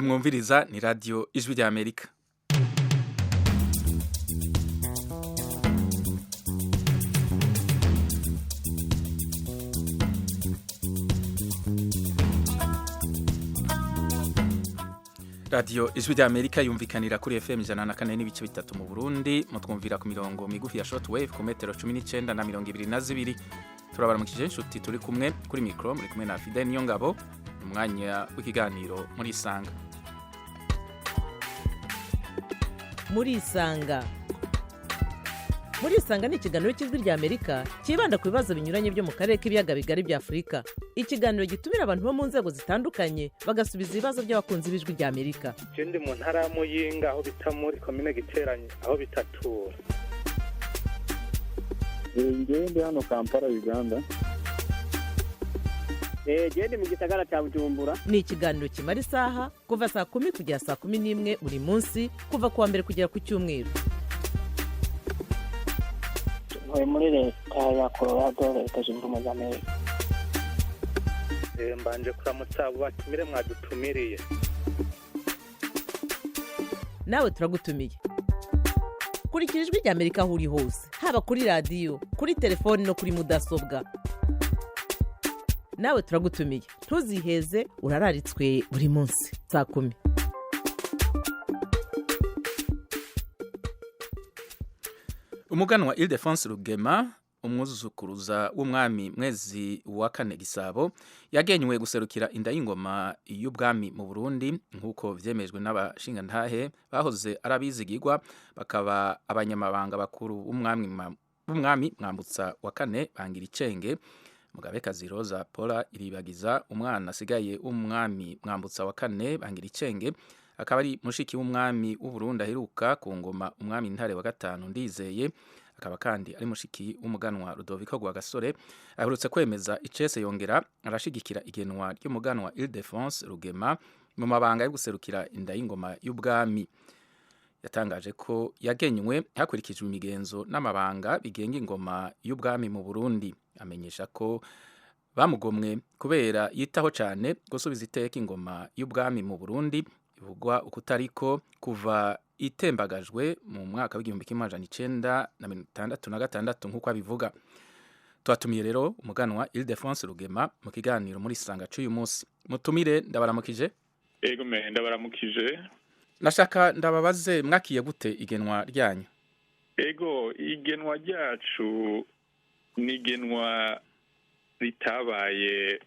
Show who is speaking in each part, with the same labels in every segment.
Speaker 1: Mwumviriza ni radio Ijwi rya Amerika. Radio Ijwi rya Amerika yumvikanira kuri FM 104.3 mu Burundi, mutwumvira ku mirongo migufi ya shortwave ku metero 19 na 22. Turabaramukije inshuti turi kumwe kuri micro, muri kumwe na Fidel Niyongabo, umwanya w'ikiganiro muri Isanga.
Speaker 2: Muri Isanga, muri Isanga ni ikiganiro cy'Ijwi rya Amerika cyibanda ku bibazo binyuranye byo mu karere k'ibiyaga bigari bya Afurika. Ikiganiro gitumira abantu bo mu nzego zitandukanye bagasubiza ibibazo by'abakunzi b'Ijwi rya Amerika.
Speaker 3: Je ndi mu ntara ya Muyinga, aho bita muri komine Giteranye, aho bitatura.
Speaker 4: Ngewe ndi hano Kampala, Uganda.
Speaker 5: Gende mu gisagara cya Bujumbura.
Speaker 2: Ni ikiganiro kimara isaha kuva saa 10 kugera saa 11 buri munsi, kuva ku wa mbere kugera ku cyumweru.
Speaker 6: Ntuye muri Leta ya Colorado, Leta Zunze Ubumwe za Amerika.
Speaker 3: Mbanje kuramutsa abo batumire mwadutumiriye.
Speaker 2: Nawe turagutumiye. Kurikira Ijwi rya Amerika aho uri hose, haba kuri radiyo, kuri telefoni no kuri mudasobwa. Nawe turagutumiye, ntuziheze, urararitswe buri munsi saa 10.
Speaker 1: Umuganwa Ildefonse Rugema, umwuzukuruza w'umwami Mwezi wa kane Gisabo, yagenywe guserukira inda y'ingoma y'ubwami mu Burundi, nk'uko vyemejwe n'abashingantahe bahoze ari abizigirwa bakaba abanyamabanga bakuru b'umwami Mwambutsa wa kane Bangira Icenge, Mugabekazi Roza Paula Iribagiza, umwana asigaye w'umwami Mwambutsa wa kane Bangira Icenge, akaba ari mushiki w'umwami w'Uburundi aheruka ku ngoma, umwami Ntare wa gatanu Ndizeye, akaba kandi ari mushiki w'umuganwa Rudoviko Rwagasore, aherutse kwemeza icese yongera arashigikira igenwa ry'umuganwa Ildefonse Rugema mu mabanga yo guserukira inda y'ingoma y'ubwami. Yatangaje ko yagenywe hakurikijwe imigenzo n'amabanga bigenga ingoma y'ubwami mu Burundi. Amenyesha ko bamugomwe kubera yitaho cyane gusubiza iteka ingoma y'ubwami mu Burundi ivugwa ukutariko kuva itembagajwe mu mwaka w'1966, nk'uko abivuga. Twatumiye rero umuganwa Ildefonse Rugema mu kiganiro muri Isanga c'uyu munsi. Mutumire, ndabaramukije.
Speaker 7: Ego me, ndabaramukije.
Speaker 1: Nashaka ndababaze, mwakiye gute igenwa ryanyu?
Speaker 7: Ego, igenwa ryacu ni igenwa ritabaye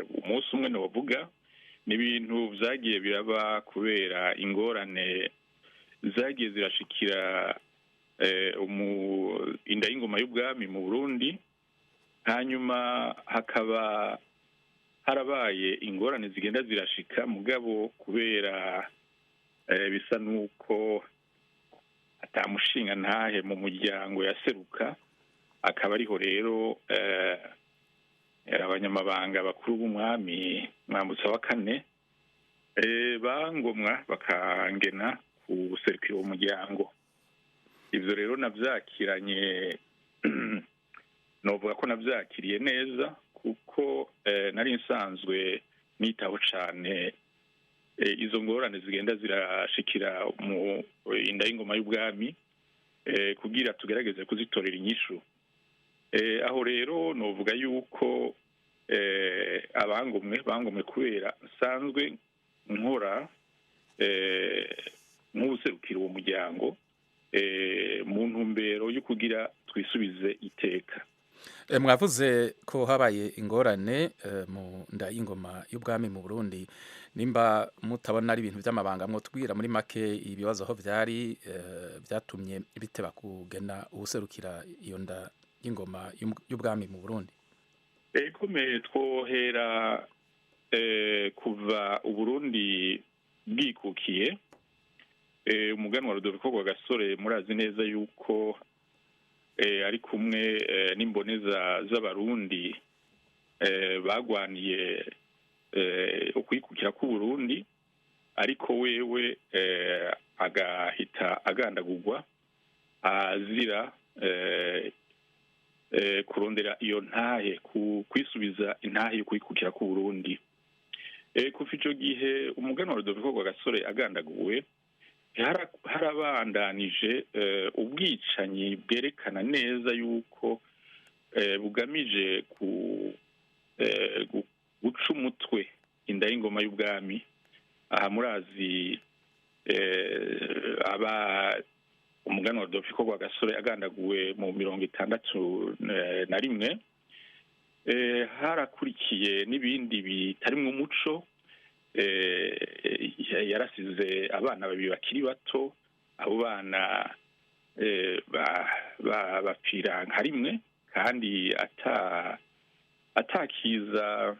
Speaker 7: umunsi umwe novuga. Ni ibintu vyagiye biraba kubera ingorane zagiye zirashikira inda y'ingoma y'ubwami mu Burundi, hanyuma hakaba harabaye ingorane zigenda zirashika, mugabo kubera bisa nuko atamushinga ntahe mu muryango yaseruka, akaba ariho rero abanyamabanga bakuru b'umwami Mwambutsa wa kane bangomwa bakangena kuserukira uwo muryango. Ivyo rero navyakiranye, novuga ko navyakiriye neza, kuko nari nsanzwe nitaho cane izo ngorane zigenda zirashikira mu inda y'ingoma y'ubwami, kugira tugerageze kuzitorera inyishu. Aho rero novuga yuko abangomwe bangomwe kubera nsanzwe nkora nk'userukira uwo muryango mu ntumbero yo kugira twisubize iteka.
Speaker 1: Mwavuze ko habaye ingorane mu nda y'ingoma y'ubwami mu Burundi. Nimba mutabona ari ibintu by'amabanga, mwotubwira muri make ibibazo aho vyari vyatumye biteba kugena uwuserukira iyo nda y'ingoma y'ubwami mu Burundi?
Speaker 7: Ekome, twohera kuva Uburundi bwikukiye, umuganwa Rudoviko Rwagasore murazi neza yuko ari kumwe n'imboneza z'Abarundi bagwaniye ukwikukira k'Uburundi, ariko wewe agahita agandagurwa azira kurondera iyo ntahe, kwisubiza intahe yo kwikukira k'Uburundi. Kuva ico gihe umuganwa Rudoviko Rwagasore agandaguwe, harabandanije ubwicanyi bwerekana neza yuko bugamije ku guca umutwe inda y'ingoma y'ubwami. Aha murazi aba umuganwa Rudoviko Rwagasore agandaguwe mu 61, harakurikiye n'ibindi bitarimwo umuco. Yarasize abana babiri bakiri bato, abo bana bapfira nka rimwe, kandi atakiza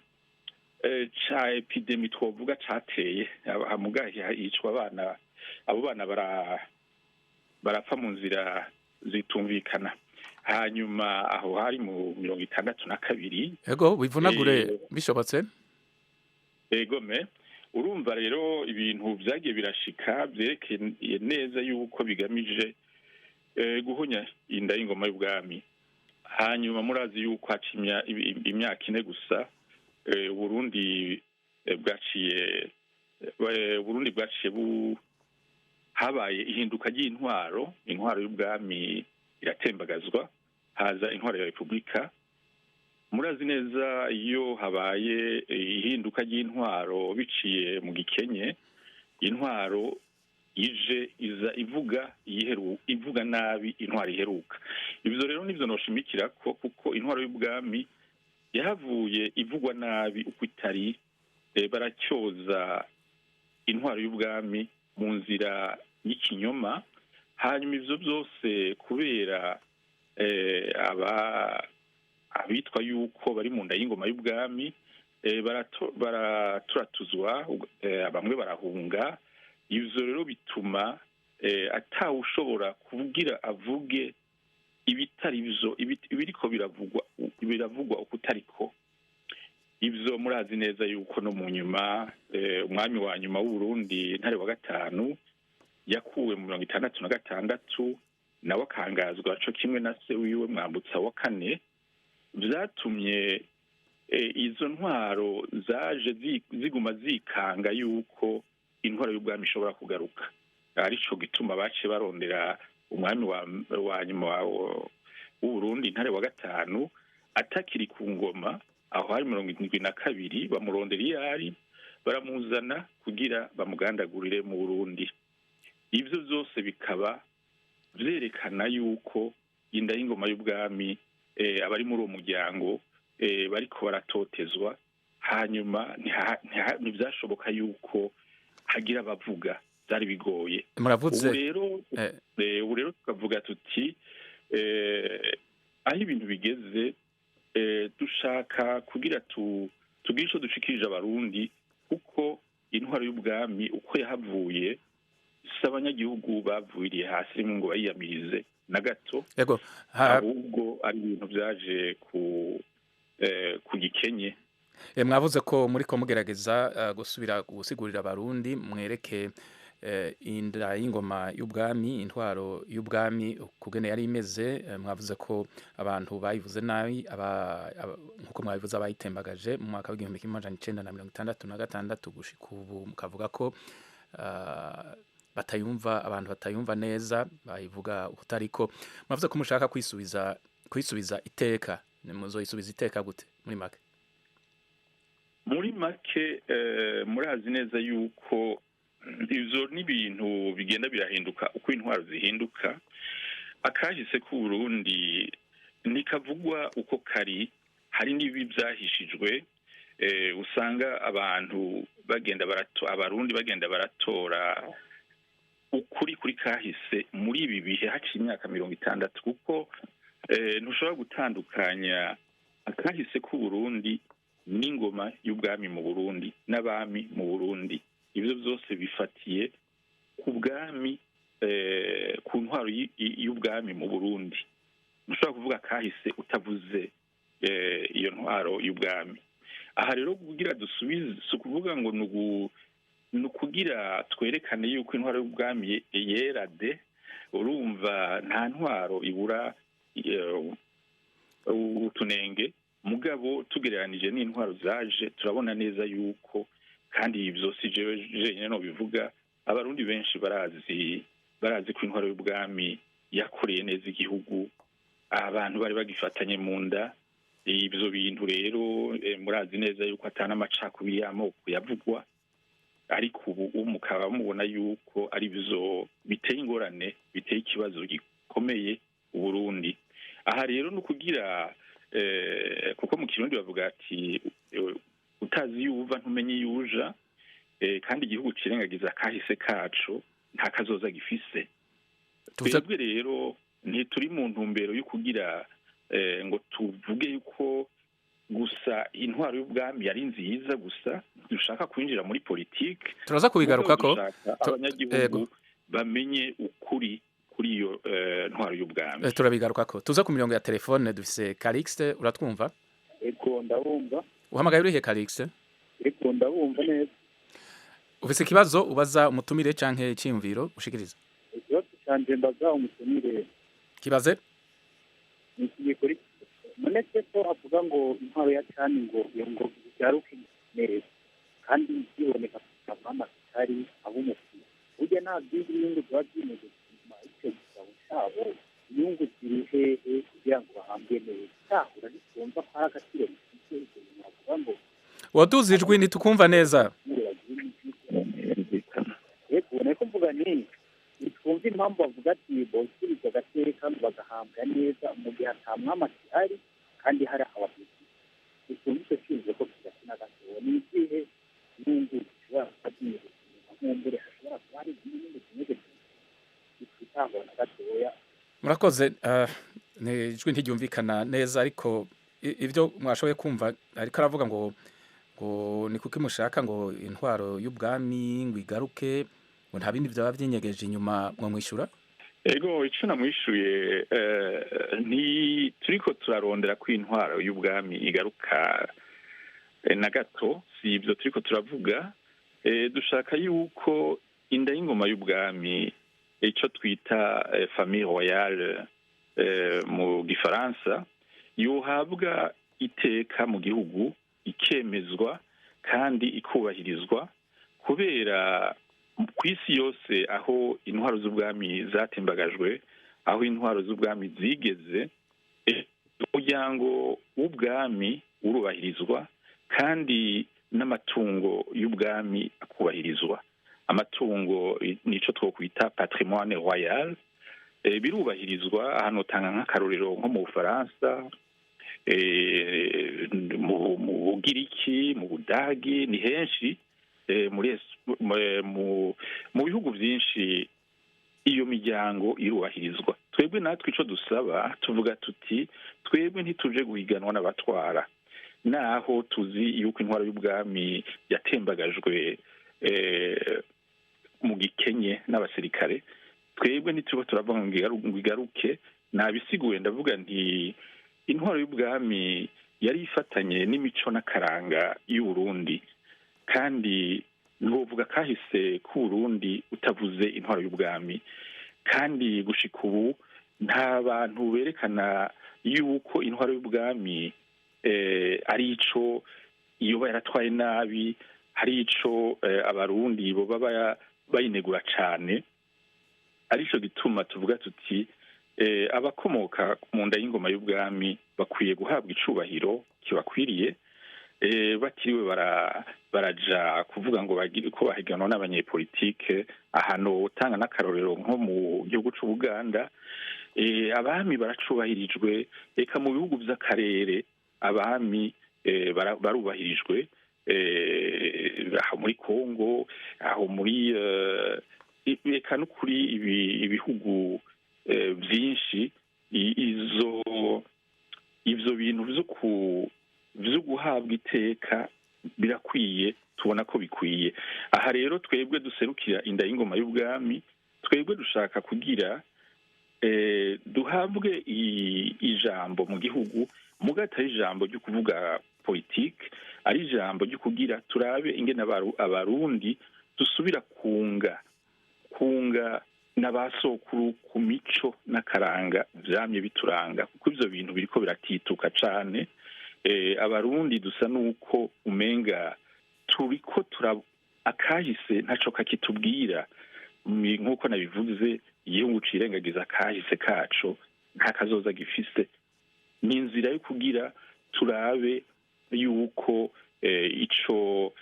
Speaker 7: ca epidemi twovuga cateye. Hicwa abana, abo bana barapfa mu nzira zitumvikana. Hanyuma aho hari mu 62.
Speaker 1: Ego, wivunagure bishobotse.
Speaker 7: Egome, urumva rero ibintu vyagiye birashika vyerekeye neza yuko bigamije guhonya inda y'ingoma y'ubwami. Hanyuma murazi yuko haca imyaka 4 gusa, Burundi bwaciye habaye ihinduka ry'intwaro, intwaro y'ubwami iratembagazwa, haza intwaro ya Republika. Murazi neza iyo habaye ihinduka ry'intwaro biciye mu gikenye, intwaro ije iza ivuga ivuga nabi intwaro iheruka. Ibyo rero nivyo noshimikira ko, kuko intwaro y'ubwami yahavuye ivugwa nabi uko itari, baracyoza intwaro y'ubwami mu nzira y'ikinyoma. Hanyuma ivyo byose kubera abitwa yuko bari mu nda y'ingoma y'ubwami baraturatuzwa, bamwe barahunga. Ivyo rero bituma atawushobora kugira avuge ibitari byo, ibiriko biravugwa ukutariko. Ivyo murazi neza yuko no mu nyuma umwami wa nyuma w'u Burundi Ntare wa gatanu yakuwe mu 66, nawe akangazwa co kimwe na se wiwe Mwambutsa wa kane. Vyatumye izo ntwaro zaje ziguma zikanga yuko intwaro y'ubwami ishobora kugaruka, arico gituma bace barondera umwami wa nyuma w'u Burundi Ntare wa gatanu atakiri ku ngoma. Aho hari 72, bamurondera iyo ari, baramuzana kugira bamugandagurire mu Burundi. Ivyo vyose bikaba vyerekana yuko inda y'ingoma y'ubwami abari muri uwo muryango bariko baratotezwa. Hanyuma ntivyashoboka yuko hagira abavuga, byari bigoye.
Speaker 1: Muravuze
Speaker 7: ubu rero tukavuga tuti aho ibintu bigeze, dushaka kugira tugire ico dushikirije abarundi, kuko intwaro y'ubwami uko yahavuye si abanyagihugu bavuriye hasi ngo bayiyamirize na gato, ahubwo ari ibintu vyaje ku gikenye.
Speaker 1: Mwavuze ko muriko mugerageza gusubira gusigurira abarundi, mwereke inda y'ingoma y'ubwami, intwaro y'ubwami kugene yari imeze. Mwavuze ko abantu bayivuze nabi, nkuko mwabivuze abayitembagaje mu mwaka w'igihumbi kimwe amajana icenda na 66 gushika ubu, mukavuga ko batayumva, abantu batayumva neza, bayivuga utariko. Mwavuze ko mushaka kwisubiza iteka. Muzoyisubiza iteka gute muri make?
Speaker 7: Muri make, murazi neza yuko ivyo n'ibintu bigenda birahinduka uko intwaro zihinduka. Akahise ku Burundi ntikavugwa uko kari, hari n'ibi byahishijwe. Usanga abantu bagenda abarundi bagenda baratora ukuri kuri kahise muri ibi bihe haciye imyaka 60, kuko ntushobora gutandukanya akahise ku Burundi n'ingoma y'ubwami mu Burundi n'abami mu Burundi. Ibyo byose bifatiye ku bwami, ku ntwaro y'ubwami mu Burundi. Ntushobora kuvuga kahise utavuze iyo ntwaro y'ubwami. Aha rero kugira dusubize, si ukuvuga ngo ni ukugira twerekane yuko intwaro y'ubwami yera de. Urumva nta ntwaro ibura utunenge, mugabo tugereranije n'intwaro zaje turabona neza yuko Kandi ivyo si jewe jenyine no bivuga, abarundi benshi barazi ko intwaro y'ubwami yakoreye neza igihugu, abantu bari bagifatanye mu nda. Ibyo bintu rero murazi neza yuko atana amacakubiri y'amoko yavugwa, ariko ubu mukaba mubona yuko ari byo biteye ingorane, biteye ikibazo gikomeye Uburundi. Aha rero ni ukugira kuko mu Kirundi bavuga ati utazi iyo uva ntumenye iyo uja, kandi igihugu kirengagiza kahise kacu nta kazoza gifise. Twebwe rero ntituri mu ntumbero yo kugira ngo tuvuge yuko gusa intwaro y'ubwami yari nziza gusa, dushaka kwinjira muri politike.
Speaker 1: Turaza kubigarukako,
Speaker 7: abanyagihugu bamenye ukuri kuri iyo ntwaro y'ubwami.
Speaker 1: Turabigarukako. Tuza ku mirongo ya telefone, dufise Calixte, uratwumva?
Speaker 4: Ego, ndabumva.
Speaker 1: Uhamagaye urihe, Calixte?
Speaker 4: Ego, ndabumva neza.
Speaker 1: Ufise ikibazo ubaza umutumire canke iciyumviro ushikiriza?
Speaker 4: Ikibazo canje mbaza umutumire.
Speaker 1: Kibaze.
Speaker 4: Ni iki gikurikira: none se ko avuga ngo intwaro ya cani ngo igaruke neza, kandi biboneka amama kitari ab'umupira, burya nta bindi nyungu ziba zimeze inyuma y'icyo gitabo cabo? Inyungu ziri hehe kugira ngo bahambwe neza? Tahura ntitumva ko hari agaciro bifite ibyo bintu bavuga ngo
Speaker 1: Waduze ijwi, ntitukumva neza.
Speaker 4: Yego, niko mvuga nti ntitwumva impamvu bavuga ati bosubiza agateka bagahambwa neza mu gihe ata mwami akihari kandi hari abatutsi. Ntitwumva icyo cyumviro ko kidakina gatoya. Ni izihe nyungu zishobora kuba zinyuze inyuma? Nkumbure hashobora kuba hari izindi nyungu zimeze zititangwa na gatoya.
Speaker 1: Murakoze. Ni ijwi ntiryumvikana neza, ariko ibyo mwashoboye kumva, ariko aravuga ngo ni kuki mushaka ngo intwaro y'ubwami ngo igaruke, ngo nta bindi byaba byinyegeje inyuma. Mwamwishyura?
Speaker 7: Ego, icyo namwishuye, ni turiko turarondera ko intwaro y'ubwami igaruka na gato, si ibyo turiko turavuga. Dushaka yuko inda y'ingoma y'ubwami, icyo twita famille royale mu Gifaransa, yohabwa iteka mu gihugu, ikemezwa kandi ikubahirizwa, kubera ku isi yose aho intwaro z'ubwami zatembagajwe, aho intwaro z'ubwami zigeze, umuryango w'ubwami urubahirizwa kandi n'amatungo y'ubwami akubahirizwa. Amatungo nico twokwita patrimoine royal, birubahirizwa. Ahantu utanga nk'akarorero nko mu Bufaransa, mu Bugiriki, mu Budagi, ni henshi muri mu bihugu byinshi iyo miryango irubahirizwa. Twebwe natwe ico dusaba, tuvuga tuti twebwe ntituje guhiganwa n'abatwara, naho tuzi yuko intwaro y'ubwami yatembagajwe mu gikenye n'abasirikare. Twebwe ntituriho turavuga ngo igaruke. Nabisiguye, ndavuga nti intwaro y'ubwami yari ifatanye n'imico n'akaranga y'Uburundi, kandi ntiwovuga kahise k'Uburundi utavuze intwaro y'ubwami. Kandi gushika ubu nta bantu berekana yuko intwaro y'ubwami ari ico yoba yaratwaye nabi, hari ico abarundi boba bayinegura cane. Arico gituma tuvuga tuti abakomoka mu nda y'ingoma y'ubwami bakwiye guhabwa icubahiro kibakwiriye, batiriwe baraja kuvuga ngo ko bahiganwa n'abanyepolitike. Ahantu utanga n'akarorero nko mu gihugu c'Ubuganda, abami baracubahirijwe, eka mu bihugu vy'akarere abami barubahirijwe, aho muri Kongo, aho muri eka no kuri ibihugu byinshi. Izo ivyo bintu vyo guhabwa iteka birakwiye, tubona ko bikwiye. Aha rero twebwe duserukira inda y'ingoma y'ubwami, twebwe dushaka kugira duhabwe ijambo mu gihugu, muga atari ijambo ryo kuvuga politike, ari ijambo ryo kugira turabe ingene abarundi dusubira kunga n'abasokuru ku mico n'akaranga vyamye bituranga, kuko ivyo bintu biriko biratituka cane. Abarundi dusa nuko umenga Turiko tura akahise ntaco kakitubwira. Nk'uko nabivuze, igihugu cirengagiza akahise kaco nta kazoza gifise. Ni inzira yo kugira turabe yuko ico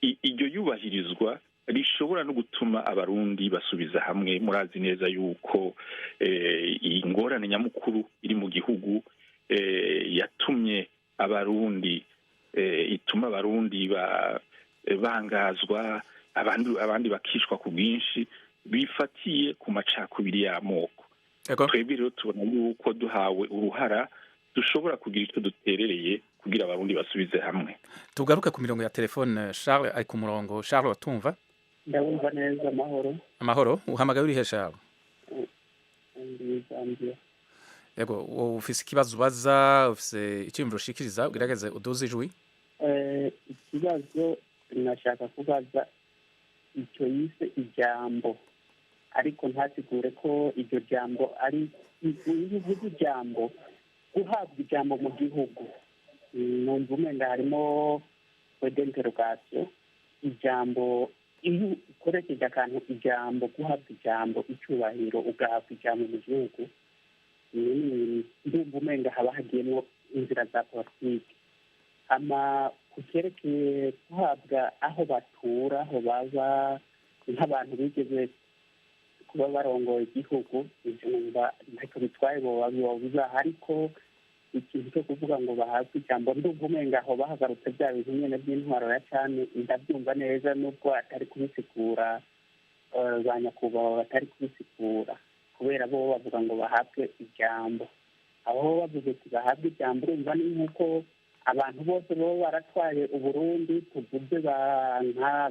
Speaker 7: iryo yubahirizwa rishobora no gutuma Abarundi basubiza hamwe. Murazi neza yuko iyi ngorane nyamukuru iri mu gihugu yatumye Abarundi, ituma Abarundi bangazwa, abandi bakishwa ku bwinshi, bifatiye ku macakubiri y'amoko. Twebwe rero tubona yuko duhawe uruhara dushobora kugira icyo duterereye kugira Abarundi basubize hamwe.
Speaker 1: Tugaruke ku mirongo ya telefone. Charles ari ku murongo. Charles, watumva?
Speaker 6: Ndabumva neza, amahoro.
Speaker 1: Amahoro. Uhamagaye urihe, Charles?
Speaker 6: Ndi Zambia.
Speaker 1: Yego, wowe ufise ikibazo ubaza, ufise icyiyumviro ushikiriza? Ugerageze uduze ijwi.
Speaker 6: Ikibazo nashaka kubaza, icyo yise ijambo, ariko ntasigure ko iryo jambo ari, iyo uvuze ijambo, guhabwa ijambo mu gihugu, numva umenga harimo d'interrogation. Ijambo, iyo ukoresheje akantu ijambo, guhabwa ijambo, icyubahiro, ugahabwa ijambo mu gihugu, ndumva umenga haba hagiyemo inzira za politiki. Ama ku cyerekeye guhabwa aho batura, aho baba, nk'abantu bigeze kuba barongoye igihugu, ibyo numva ntacyo bitwaye, boba bibaha. Ariko ikintu cyo kuvuga ngo bahabwe ijambo, ndumva umenga aho bahagarutse bya bintu nyine by'intwaro ya cami. Ndabyumva neza nubwo atari kubisigura, ba nyakubahwa batari kubisigura, kubera bo bavuga ngo bahabwe ijambo. Aho bavuze ati bahabwe ijambo, urumva ni nk'uko abantu bose baba baratwaye Uburundi, tuvuze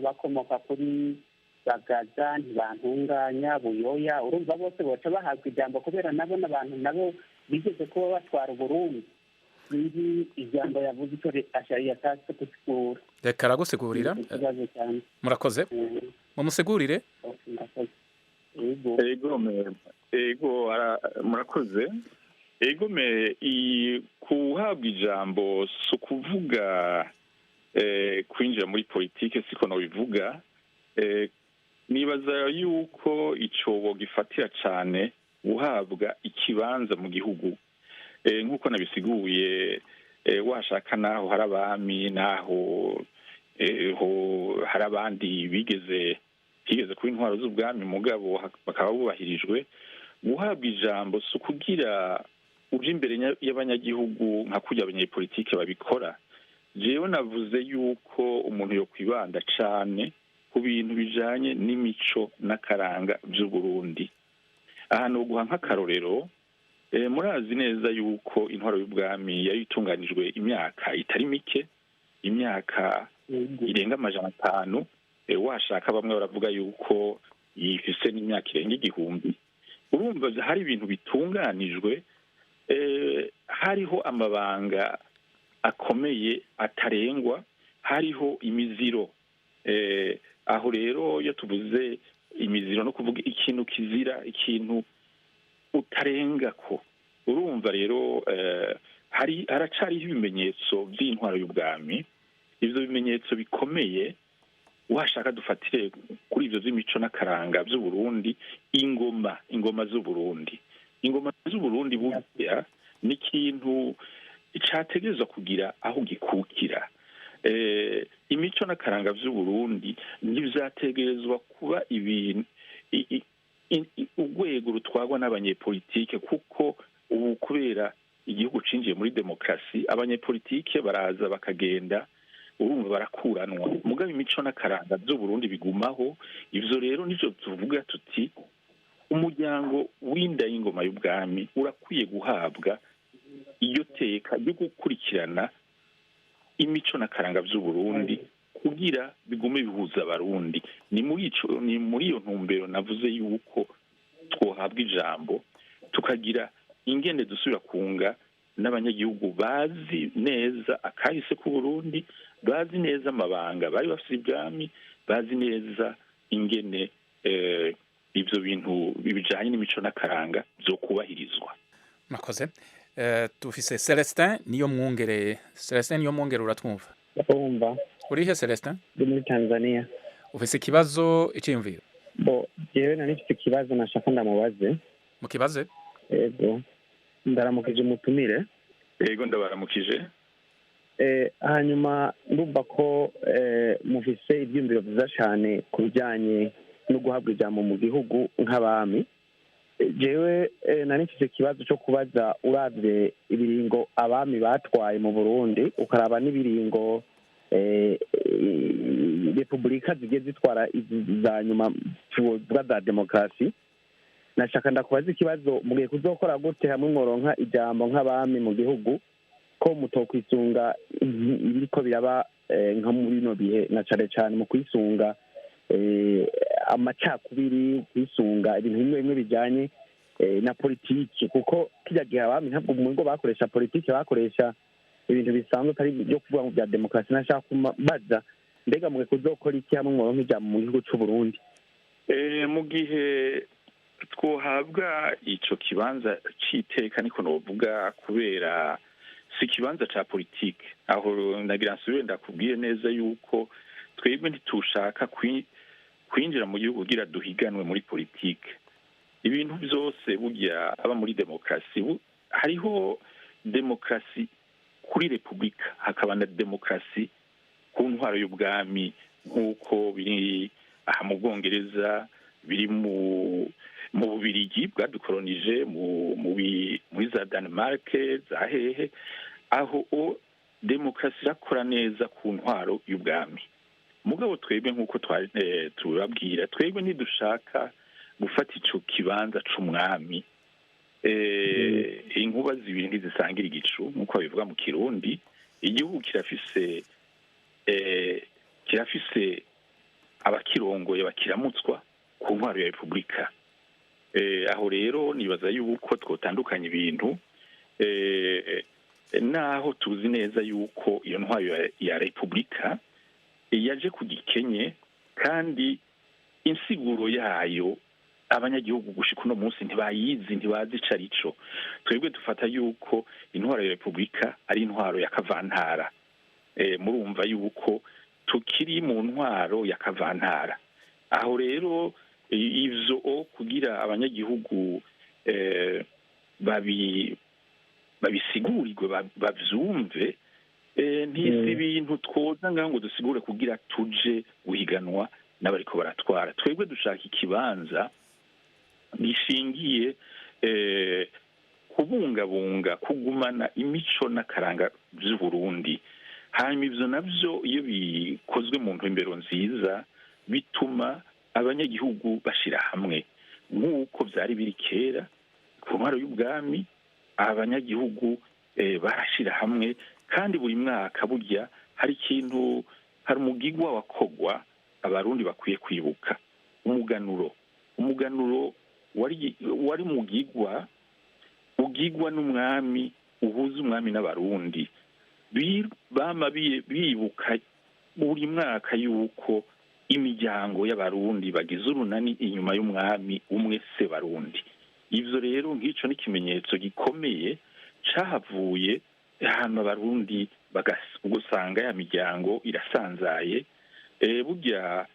Speaker 6: bakomoka kuri Bagaza, Ntibantunganya, Buyoya, urumva bose boca bahabwa ijambo kubera nabo n'abantu nabo bigeze kuba batwara Uburundi. Sinzi ijambo yavuze icyo yashatse gusigura.
Speaker 1: Reka aragusigurira.
Speaker 6: Ikibazo cyane.
Speaker 1: Murakoze, mumusigurire.
Speaker 6: Murakoze.
Speaker 7: Ego, ego, murakoze. Ego me, kuhabwa ijambo si ukuvuga kwinjira muri politike, siko nobivuga. Nibaza yuko icobo gifatira cane guhabwa ikibanza mu gihugu. Nk'uko nabisiguye, washaka naho hari abami, naho hari abandi bigeze higeze kuba intwaro z'ubwami, mugabo bakaba bubahirijwe. Guhabwa ijambo si ukugira uje imbere y'abanyagihugu nka kurya abanyepolitike babikora. Jewe navuze yuko umuntu yo kwibanda cane ku bintu bijanye n'imico n'akaranga vy'Uburundi. Ahantu guha nk'akarorero, murazi neza yuko intwaro y'ubwami yari itunganijwe imyaka itari mike, imyaka irenga 500. Washaka bamwe baravuga yuko ifise n'imyaka irenga 1000. Urumva hari ibintu bitunganijwe, hariho amabanga akomeye atarengwa, hariho imiziro. Aho rero iyo tuvuze imiziro, no kuvuga ikintu kizira, ikintu utarengako. Urumva rero hari haracariho ibimenyetso by'intwaro y'ubwami. Ivyo bimenyetso bikomeye, washaka dufatire kuri ivyo vy'imico n'akaranga vy'Uburundi, ingoma z'Uburundi. Ingoma z'Uburundi burya ni ikintu categerezwa kugira aho gikukira. Imico n'akaranga vy'Uburundi ntivyategerezwa kuba ibintu urwego rutwarwa n'abanyepolitike, kuko ubu kubera igihugu cinjiye muri demokarasi, abanyepolitike baraza bakagenda, urumva barakuranwa, mugabo imico n'akaranga vy'Uburundi bigumaho. Ivyo rero nivyo tuvuga tuti umuryango w'inda y'ingoma y'ubwami urakwiye guhabwa iyo teka ryo gukurikirana imico n'akaranga vy'Uburundi kugira bigume bihuza Abarundi. Ni muri ico, ni muri iyo ntumbero navuze yuko twohabwa ijambo, tukagira ingene dusubira kunga n'abanyagihugu bazi neza akahise k'Uburundi, bazi neza amabanga bari bafise ibwami, bazi neza ingene ivyo bintu bijanye n'imico n'akaranga vyo kubahirizwa.
Speaker 1: Murakoze. Tufise Celestin niyo mwungere. Celestin niyo mwungere, uratwumva?
Speaker 6: Ndabumva.
Speaker 1: Urihe Celestin?
Speaker 8: Ndi muri Tanzania.
Speaker 1: Ufise ikibazo, iciyumviro?
Speaker 8: Bo jewe nari mfise ikibazo nashaka ndamubaze.
Speaker 1: Mukibaze.
Speaker 8: Yego, ndaramukije umutumire.
Speaker 7: Yego, ndabaramukije.
Speaker 8: Hanyuma ndumva ko mufise ivyiyumviro vyiza cane ku bijanye no guhabwa ijambo mu gihugu nk'abami. Jewe nari mfise ikibazo cyo kubaza: uravye ibiringo abami batwaye mu Burundi, ukaraba n'ibiringo repubulika zigiye zitwara izi za nyuma tuvuga za demokarasi, nashaka ndakubaza ikibazo: mugiye kuzokora gute hamwe mworonka ijambo nk'abami mu gihugu, ko mutokwisunga ibiriko biraba nka muri bino bihe, na cane cane mu kwisunga amacakubiri, kwisunga ibintu bimwe bimwe bijanye na politiki? Kuko kirya gihe abami ntabwo mu ngo bakoresha politiki, bakoresha ibintu bisanzwe atari byo kuvuga ngo bya demokarasi. Nashaka kubaza, mbega mwe kuzokora iki hamwe mworonka ijambo mu gihugu c'u Burundi?
Speaker 7: Mu gihe twohabwa ico kibanza c'iteka, niko novuga, kubera si ikibanza ca politike. Aho nagira nsubire ndakubwiye neza yuko twebwe ntitushaka kwinjira mu gihugu kugira duhiganwe muri politike. Ibintu byose burya aba muri demokarasi, hariho demokarasi kuri repubulika, hakaba na demokarasi ku ntwaro y'ubwami, nk'uko biri aha mu Bwongereza, biri mu Bubirigi bwadukoronije, muri za Denmark, za hehe. Aho o demokarasi irakora neza ku ntwaro y'ubwami. Mugabo twebwe, nk'uko tubabwira, twebwe ntidushaka gufata ico kibanza c'umwami. Inkuba zibiri ntizisangira igicu, nk'uko babivuga mu Kirundi. Igihugu kirafise abakirongoye bakiramutswa ku ntwaro ya repubulika. Aho rero nibaza yuko twotandukanya ibintu, naho tuzi neza yuko iyo ntwaro ya repubulika yaje ku gikenye, kandi insiguro yayo abanyagihugu gushika uno munsi ntibayizi, ntibazi ico arico. Twebwe dufata yuko intwaro ya repubulika ari intwaro ya kavantara. Murumva yuko tukiri mu ntwaro ya kavantara. Aho rero ivyo kugira abanyagihugu babisigurirwe, bavyumve, ntisi ibintu twoza ngaho ngo dusigure kugira tuje guhiganwa n'abariko baratwara. Twebwe dushaka ikibanza gishingiye kubungabunga, kugumana imico n'akaranga vy'Uburundi. Hanyuma ivyo navyo, iyo bikozwe mu ntumbero nziza, bituma abanyagihugu bashira hamwe, nk'uko vyari biri kera ku ntwaro y'ubwami. Abanyagihugu barashira hamwe, kandi buri mwaka burya hari ikintu, hari umugigwa wakogwa Abarundi bakwiye kwibuka: umuganuro. Umuganuro wari mugigwa ugigwa n'umwami, uhuza umwami n'Abarundi. Bama bibuka buri mwaka yuko imiryango y'Abarundi bagize urunani inyuma y'umwami umwe se Barundi. Ivyo rero nk'ico n'ikimenyetso gikomeye cahavuye hama Abarundi ugasanga ya miryango irasanzaye. Burya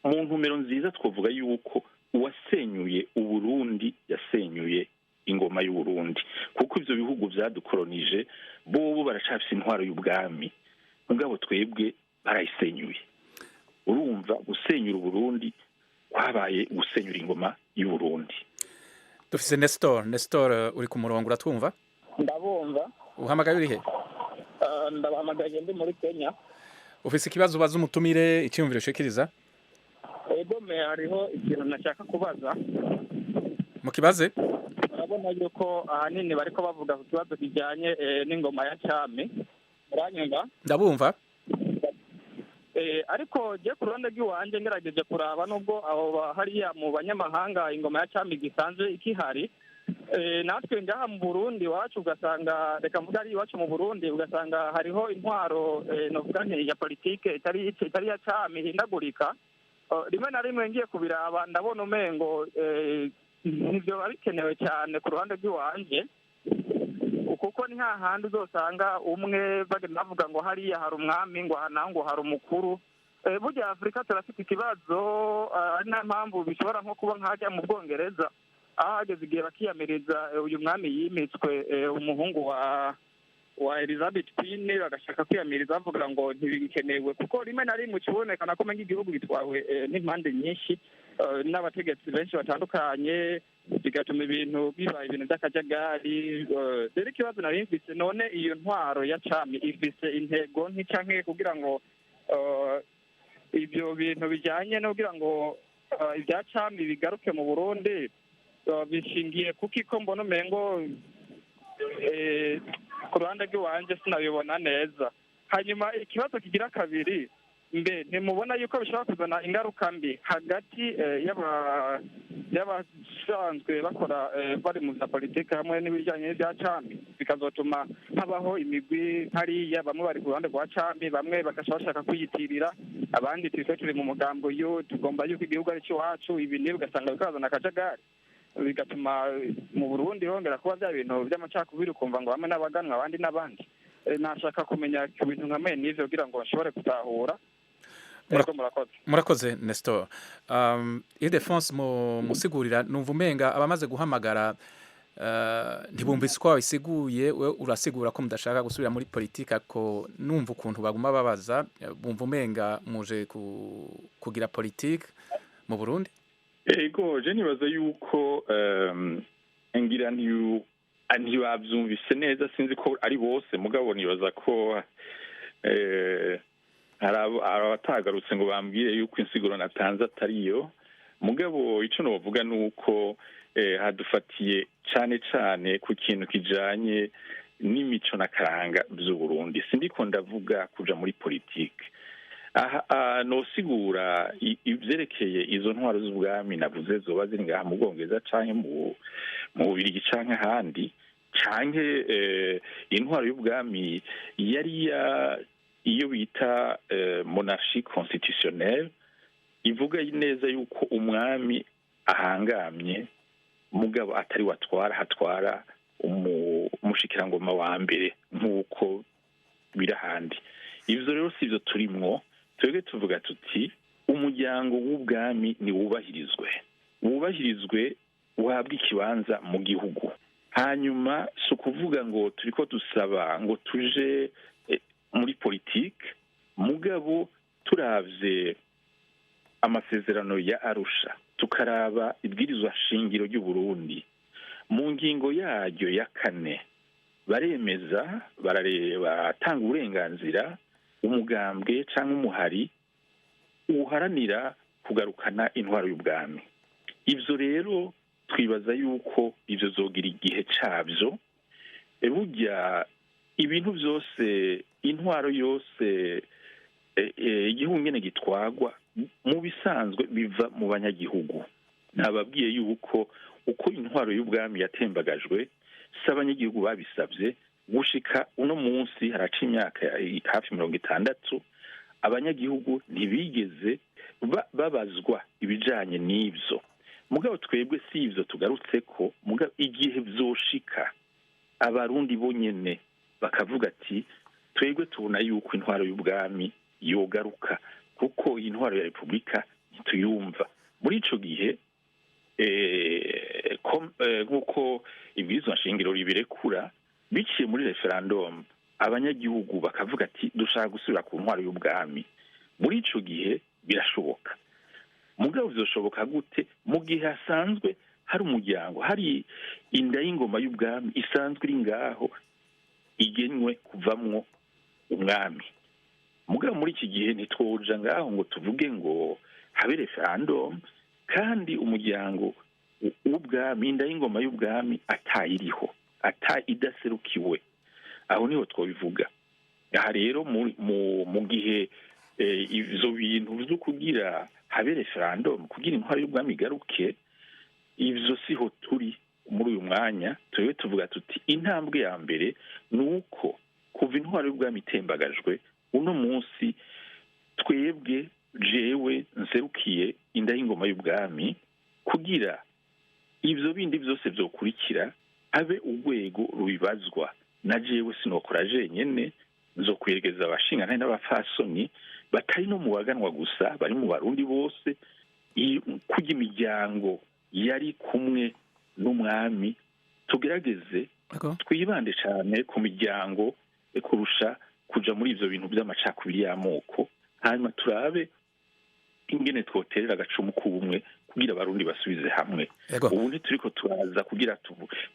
Speaker 7: mu ntumero nziza twavuga yuko uwasenyuye Uburundi yasenyuye ingoma y'Uburundi, kuko ivyo bihugu vyadukoronije bobo baracafise intwaro y'ubwami, mugabo twebwe barayisenyuye. Urumva, gusenyura Uburundi kwabaye gusenyura ingoma y'Uburundi.
Speaker 1: Dufise Nestor. Nestor, uri ku murongo, uratwumva?
Speaker 9: Ndabumva.
Speaker 1: Uhamagaye urihe?
Speaker 9: Ndabahamagaye ndi muri Kenya.
Speaker 1: Ufise ikibazo ubaza umutumire, icyiyumviro ushikiriza?
Speaker 9: Ego me, hariho ikintu nashaka kubaza.
Speaker 1: Mukibaze.
Speaker 9: Urabona yuko ahanini bariko bavuga ku kibazo kijyanye n'ingoma ya cami. Muranyumva?
Speaker 1: Ndabumva.
Speaker 9: Ariko je ku ruhande rw'iwanje ngerageje kuraba, nubwo abo hariya mu banyamahanga ingoma ya cami gisanzwe ikihari, natwe ngaha mu Burundi iwacu ugasanga, reka mvuga ari iwacu mu Burundi, ugasanga hariho intwaro novuga nti ya politike itari ya cami ihindagurika rimwe na rimwe. Ngiye kubiraba ndabona umengo ntivyo biba bikenewe cyane ku ruhande rw'iwanje. Kuko ni hahandi uzosanga umwe bagenda bavuga ngo hariya hari umwami, ngo aha naho ngo hari umukuru. Burya Afurika turafite ikibazo, ari nayo mpamvu bishobora nko kuba nk'ahajya mu Bwongereza, aho hageze igihe bakiyamiriza uyu mwami yimitswe, umuhungu wa Elizabeth Queen, bagashaka kwiyamiriza bavuga ngo ntibikenewe, kuko rimwe na rimwe ukibonekana ko umenga igihugu gitwawe n'impande nyinshi, n'abategetsi benshi batandukanye, bigatuma ibintu biba ibintu by'akajagari. Rero ikibazo nari mfise, none iyo ntwaro ya cami ifise intego nticanke kugira ngo ibyo bintu bijyanye no kugira ngo ibya cami bigaruke mu Burundi bishingiye kuki? Ko mbona umengo ku ruhande rw'iwanje sinabibona neza. Hanyuma ikibazo kigira kabiri, mbe ntimubona yuko bishobora kuzana ingaruka mbi hagati y'abasanzwe bakora bari mu bya politiki hamwe n'ibijyanye n'ibya cami, bikazotuma habaho imigwi hariya, bamwe bari ku ruhande rwa cami, bamwe bagaca bashaka kwiyitirira, abandi twe turi mu mugambi uyu, tugomba yuko igihugu ari icy'iwacu, ibi n'ibi, ugasanga bikazana akajagari, bigatuma mu Burundi hongera kuba bya bintu by'amacakubiri, ukumva ngo bamwe n'abaganwa, abandi n'abandi. Nashaka kumenya ku bintu nka mwene n'ivyo kugira ngo nshobore gutahura. Murakoze.
Speaker 1: Murakoze, Nestor. Ildefonse, mu musigurira, numva umenga abamaze guhamagara ntibumvise uko wabisiguye. We urasigura ko mudashaka gusubira muri politika, ko numva ukuntu baguma babaza, bumva umenga muje kugira politike mu Burundi.
Speaker 7: Ego, je nibaza yuko ngira ntibavyumvise neza, sinzi ko ari bose, mugabo nibaza ko hari abatagarutse ngo bambwire yuko insiguro natanze atariyo. Mugabo ico novuga ni uko hadufatiye cane cane ku kintu kijanye n'imico n'akaranga vy'Uburundi. Sindiko ndavuga kuja muri politike aha. Nosigura ivyerekeye izo ntwaro z'ubwami navuze zoba ziri ngaha mu Bwongereza canke mu Bubirigi canke ahandi, canke intwaro y'ubwami yari ya iyo bita monarchie constitutionnelle, ivuga neza yuko umwami ahangamye, mugabo atari watwara, hatwara umushikirangoma wa mbere nk'uko biri ahandi. Ivyo rero si ivyo turimwo twebwe. Tuvuga tuti umuryango w'ubwami niwubahirizwe, wubahirizwe, uhabwe ikibanza mu gihugu. Hanyuma si ukuvuga ngo turiko dusaba ngo tuje muri politike, mugabo turavye amasezerano ya Arusha, tukaraba ibwirizwa shingiro ry'u Burundi, mu ngingo yaryo ya 4 baremeza, barareba, batanga uburenganzira umugambwe canke umuhari uharanira kugarukana intwaro y'ubwami. Ivyo rero twibaza yuko ivyo zogira igihe cabyo. Burya ibintu byose, intwaro yose, igihugu ngene gitwagwa, mu bisanzwe biva mu banyagihugu. Nababwiye yuko uko intwaro y'ubwami yatembagajwe si abanyagihugu babisabye. Gushika uno munsi haraca imyaka hafi 60, abanyagihugu ntibigeze babazwa ibijanye n'ivyo. Mugabo twebwe si ivyo tugarutse ko, mugabo igihe vyoshika Abarundi bonyene bakavuga ati twebwe tubona yuko intwaro y'ubwami yogaruka, kuko iyi ntwaro ya repubulika ntituyumva, muri ico gihe nk'uko ibwirizwa nshingiro ribirekura, biciye muri referendum, abanyagihugu bakavuga ati dushaka gusubira ku ntwaro y'ubwami, muri ico gihe birashoboka. Mugabo vyoshoboka gute mu gihe hasanzwe hari umuryango, hari inda y'ingoma y'ubwami isanzwe iri ngaho igenywe kuvamwo umwami? Mugabo muri iki gihe ntitwoja ngaho ngo tuvuge ngo habe referendum kandi umuryango w'ubwami, inda y'ingoma y'ubwami atayiriho, ata idaserukiwe. Aho niho twobivuga. Aha rero mu gihe ivyo bintu vyo kugira habe referendum kugira intwaro y'ubwami igaruke, ivyo siho turi muri uyu mwanya. Twebwe tuvuga tuti intambwe ya mbere ni uko kuva intwaro y'ubwami itembagajwe, uno munsi twebwe, jewe nserukiye inda y'ingoma y'ubwami, kugira ivyo bindi vyose vyokurikira abe urwego rubibazwa. Na jewe sinokora jenyene, nzokwegereza abashingantahe n'abapfasoni batari no mu baganwa gusa, bari mu Barundi bose, kurya imiryango yari kumwe n'umwami. Tugerageze twibande cyane ku miryango kurusha kuja muri ivyo bintu vy'amacakubiri y'amoko, hanyuma turabe ingene twoterera agacumu k'ubumwe kugira Abarundi basubize hamwe. Ubu ntituriko turaza kugira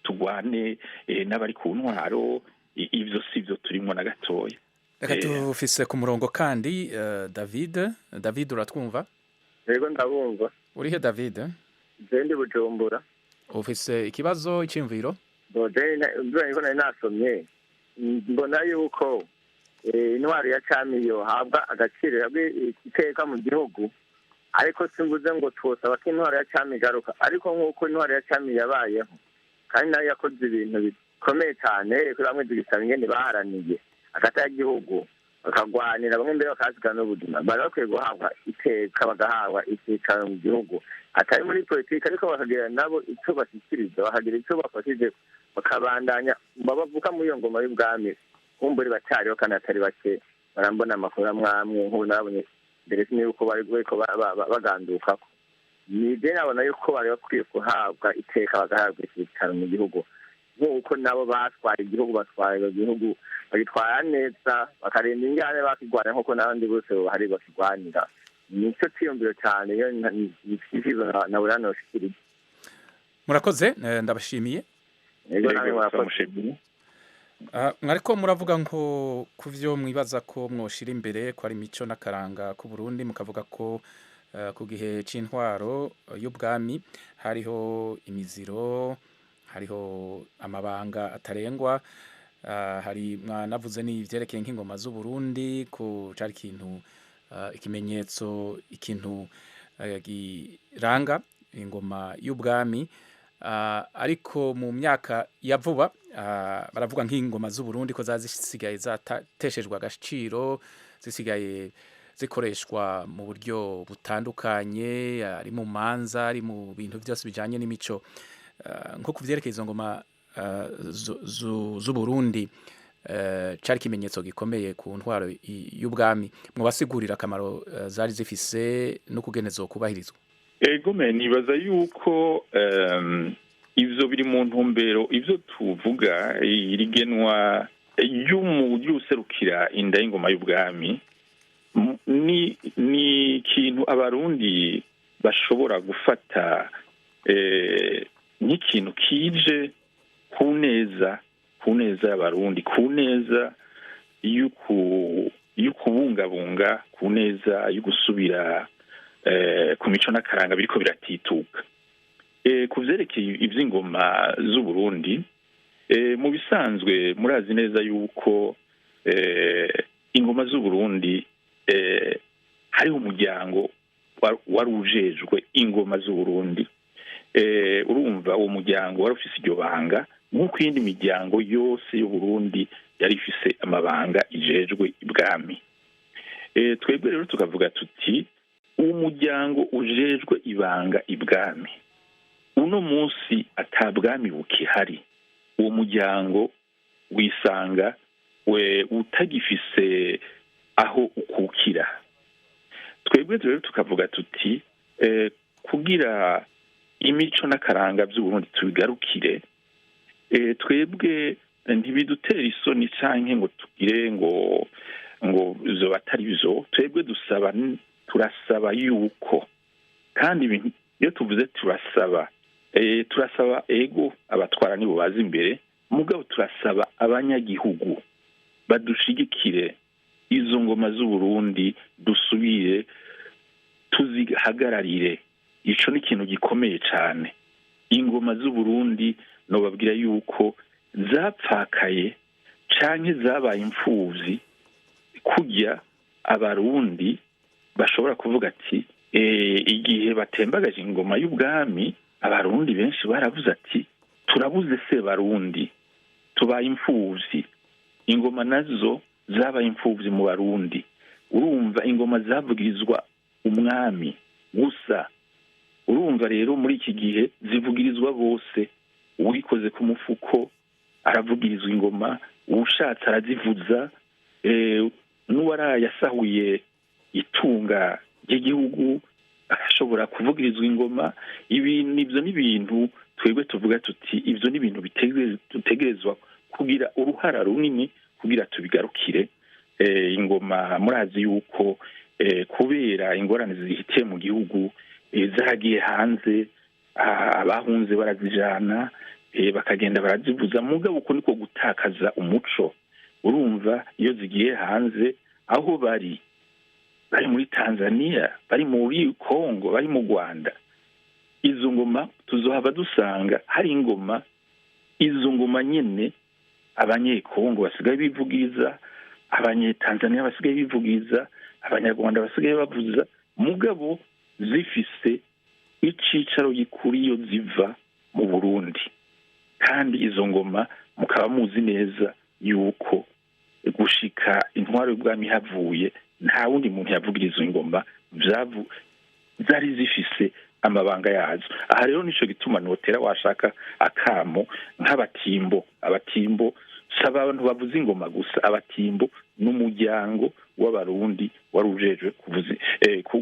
Speaker 7: tugwane n'abari ku ntwaro, ivyo si vyo turimwo na gatoya.
Speaker 1: Reka tufise ku murongo kandi David. David, uratwumva?
Speaker 10: Yego, ndabumva.
Speaker 1: Urihe, David?
Speaker 10: Je ndi Bujumbura.
Speaker 1: Ufise ikibazo, iciyumviro?
Speaker 10: Niko nari nasomye, mbona yuko intwaro ya cami yohabwa agaciro, iteka mu gihugu, ariko simvuze ngo twosaba ko intwaro ya cami igaruka, ariko nk'uko intwaro ya cami yabayeho kandi nayo yakoze ibintu bikomeye cyane kuri bamwe, tugisaba ingene baharaniye hagati y'igihugu, bakagwanira bamwe mbere bakahasiga n'ubuzima, bari bakwiye guhabwa iteka, bagahabwa icyicaro mu gihugu, atari muri politiki, ariko bakagira nabo icyo bashyikiriza, bakagira icyo bafashije, bakabandanya bavuka muri iyo ngoma y'ubwami. Kumburi bacyariho kandi atari bake, barambona amakuru amwe nk'ubu nabonye mbere yuko bari bariko bagandukako. Nije nabona yuko bari bakwiye guhabwa iteka, bagahabwa icyicaro mu gihugu, nk'uko nabo batwaye igihugu, batwaye igihugu bagitwara neza, bakarinda ingane bakigwanira nk'uko n'abandi bose bahari bakigwanira. Nicyo ciyumviro cyane iyo icyifuzo nabura noshikiriza.
Speaker 1: Murakoze, ndabashimiye.
Speaker 10: Yego, namwe murakoze.
Speaker 1: Mwariko muravuga nko ku vyo mwibaza ko mwoshira imbere ko ari imico n'akaranga ku Burundi, mukavuga ko ku gihe c'intwaro y'ubwami hariho imiziro, hariho amabanga atarengwa, hari mwanavuze n'ivyerekeye nk'ingoma z'u Burundi ko cari ikintu, ikimenyetso, ikintu giranga ingoma y'ubwami. Ariko mu myaka ya vuba baravuga nk'ingoma z'u Burundi ko zasigaye zateshejwe agaciro, zisigaye zikoreshwa mu buryo butandukanye, ari mu manza, ari mu bintu byose bijanye n'imico. Nko ku vyerekeye izo ngoma z'u Burundi, cari ikimenyetso gikomeye ku ntwaro y'ubwami, mubasigurira akamaro zari zifise n'ukugene zokubahirizwa.
Speaker 7: Egome, nibaza yuko ivyo biri mu ntumbero ivyo tuvuga, irigenwa ry'userukira inda y'ingoma y'ubwami ni ikintu Abarundi bashobora gufata nk'ikintu kije ku neza y'Abarundi, ku neza y'ukubungabunga, ku neza y'ugusubira ku mico n'akaranga biriko biratituka. Ku vyerekeye ivy'ingoma z'u Burundi, mu bisanzwe murazi neza yuko ingoma z'u Burundi hariho umuryango wari ujejwe ingoma z'u Burundi. Urumva uwo muryango wari ufise iryo banga nk'uko iyindi miryango yose y'u Burundi yari ifise amabanga ijejwe ibwami. Twebwe rero tukavuga tuti umuryango ujejwe ibanga ibwami uno munsi atabwami bukihari, uwo muryango wisanga we utagifise aho ukukira. Twebwe rero tukavuga tuti kugira imico n'akaranga by'u Burundi tubigarukire, twebwe ntibidutera isoni canke ngo tugire ngo izo batari byo. Twebwe dusaba, turasaba yuko, kandi iyo tuvuze turasaba, turasaba ego abatwara nibo bazi imbere, mugabo turasaba abanyagihugu badushigikire izo ngoma z'u Burundi dusubire tuzihagararire. Ico ni ikintu gikomeye cane. Ingoma z'u Burundi nobabwira yuko zapfakaye canke zabaye imfuvyi, kurya Abarundi bashobora kuvuga ati igihe batembagaje ingoma y'ubwami, Abarundi benshi baravuze ati turabuze se Barundi, tubaye imfuvyi. Ingoma nazo zabaye imfuvyi mu Barundi. Urumva ingoma zavugirizwa umwami gusa, urumva rero muri iki gihe zivugirizwa bose, uwikoze ku mufuko, aravugirizwa ingoma, uwushatse arazivuza, n'uwaraye asahuye itunga ry'igihugu arashobora kuvugirizwa ingoma. Ibi nibyo ni ibintu twebwe tuvuga tuti ibyo ni ibintu dutegerezwa kugira uruhara runini kugira tubigarukire. Ingoma murazi yuko kubera ingorane zihitiye mu gihugu zagiye hanze, abahunze barazijana, bakagenda barazivuza. Mugabo uko niko gutakaza umuco. Urumva iyo zigiye hanze, aho bari muri Tanzania, bari muri Kongo, bari mu Rwanda, izo ngoma tuzohava dusanga hari ingoma, izo ngoma nyene abanyekongo basigaye bivugiriza, abanyetanzania basigaye bivugiriza, abanyarwanda basigaye bavuza, mugabo zifise icicaro gikuru iyo ziva mu Burundi. Kandi izo ngoma mukaba muzi neza yuko gushika intwaro y'ubwami havuye nta wundi muntu yavugiriza ingoma, zari zifise amabanga yazo. Aha rero nico gituma notera washaka akamo nk'abatimbo. Abatimbo si abantu bavuza ingoma gusa, abatimbo n'umuryango w'abarundi wari ujejwe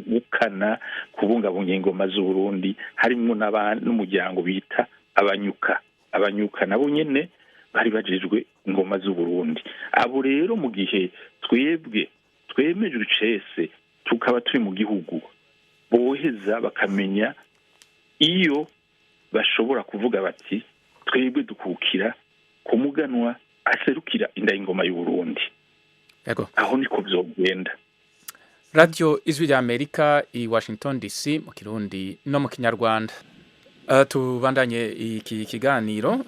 Speaker 7: gukana kubungabunga ingoma z'Uburundi, harimwo n'umuryango bita abanyuka. Abanyuka nabo nyene bari bajejwe ingoma z'Uburundi. Abo rero mu gihe twebwe twemejwe icese tukaba turi mu gihugu, boheza bakamenya iyo bashobora kuvuga bati twebwe dukukira ku muganwa aserukira inda y'ingoma y'Uburundi. Aho niko vyogenda.
Speaker 1: Radio Ijwi rya Amerika i Washington DC mu Kirundi no mu Kinyarwanda. Tubandanye iki kiganiro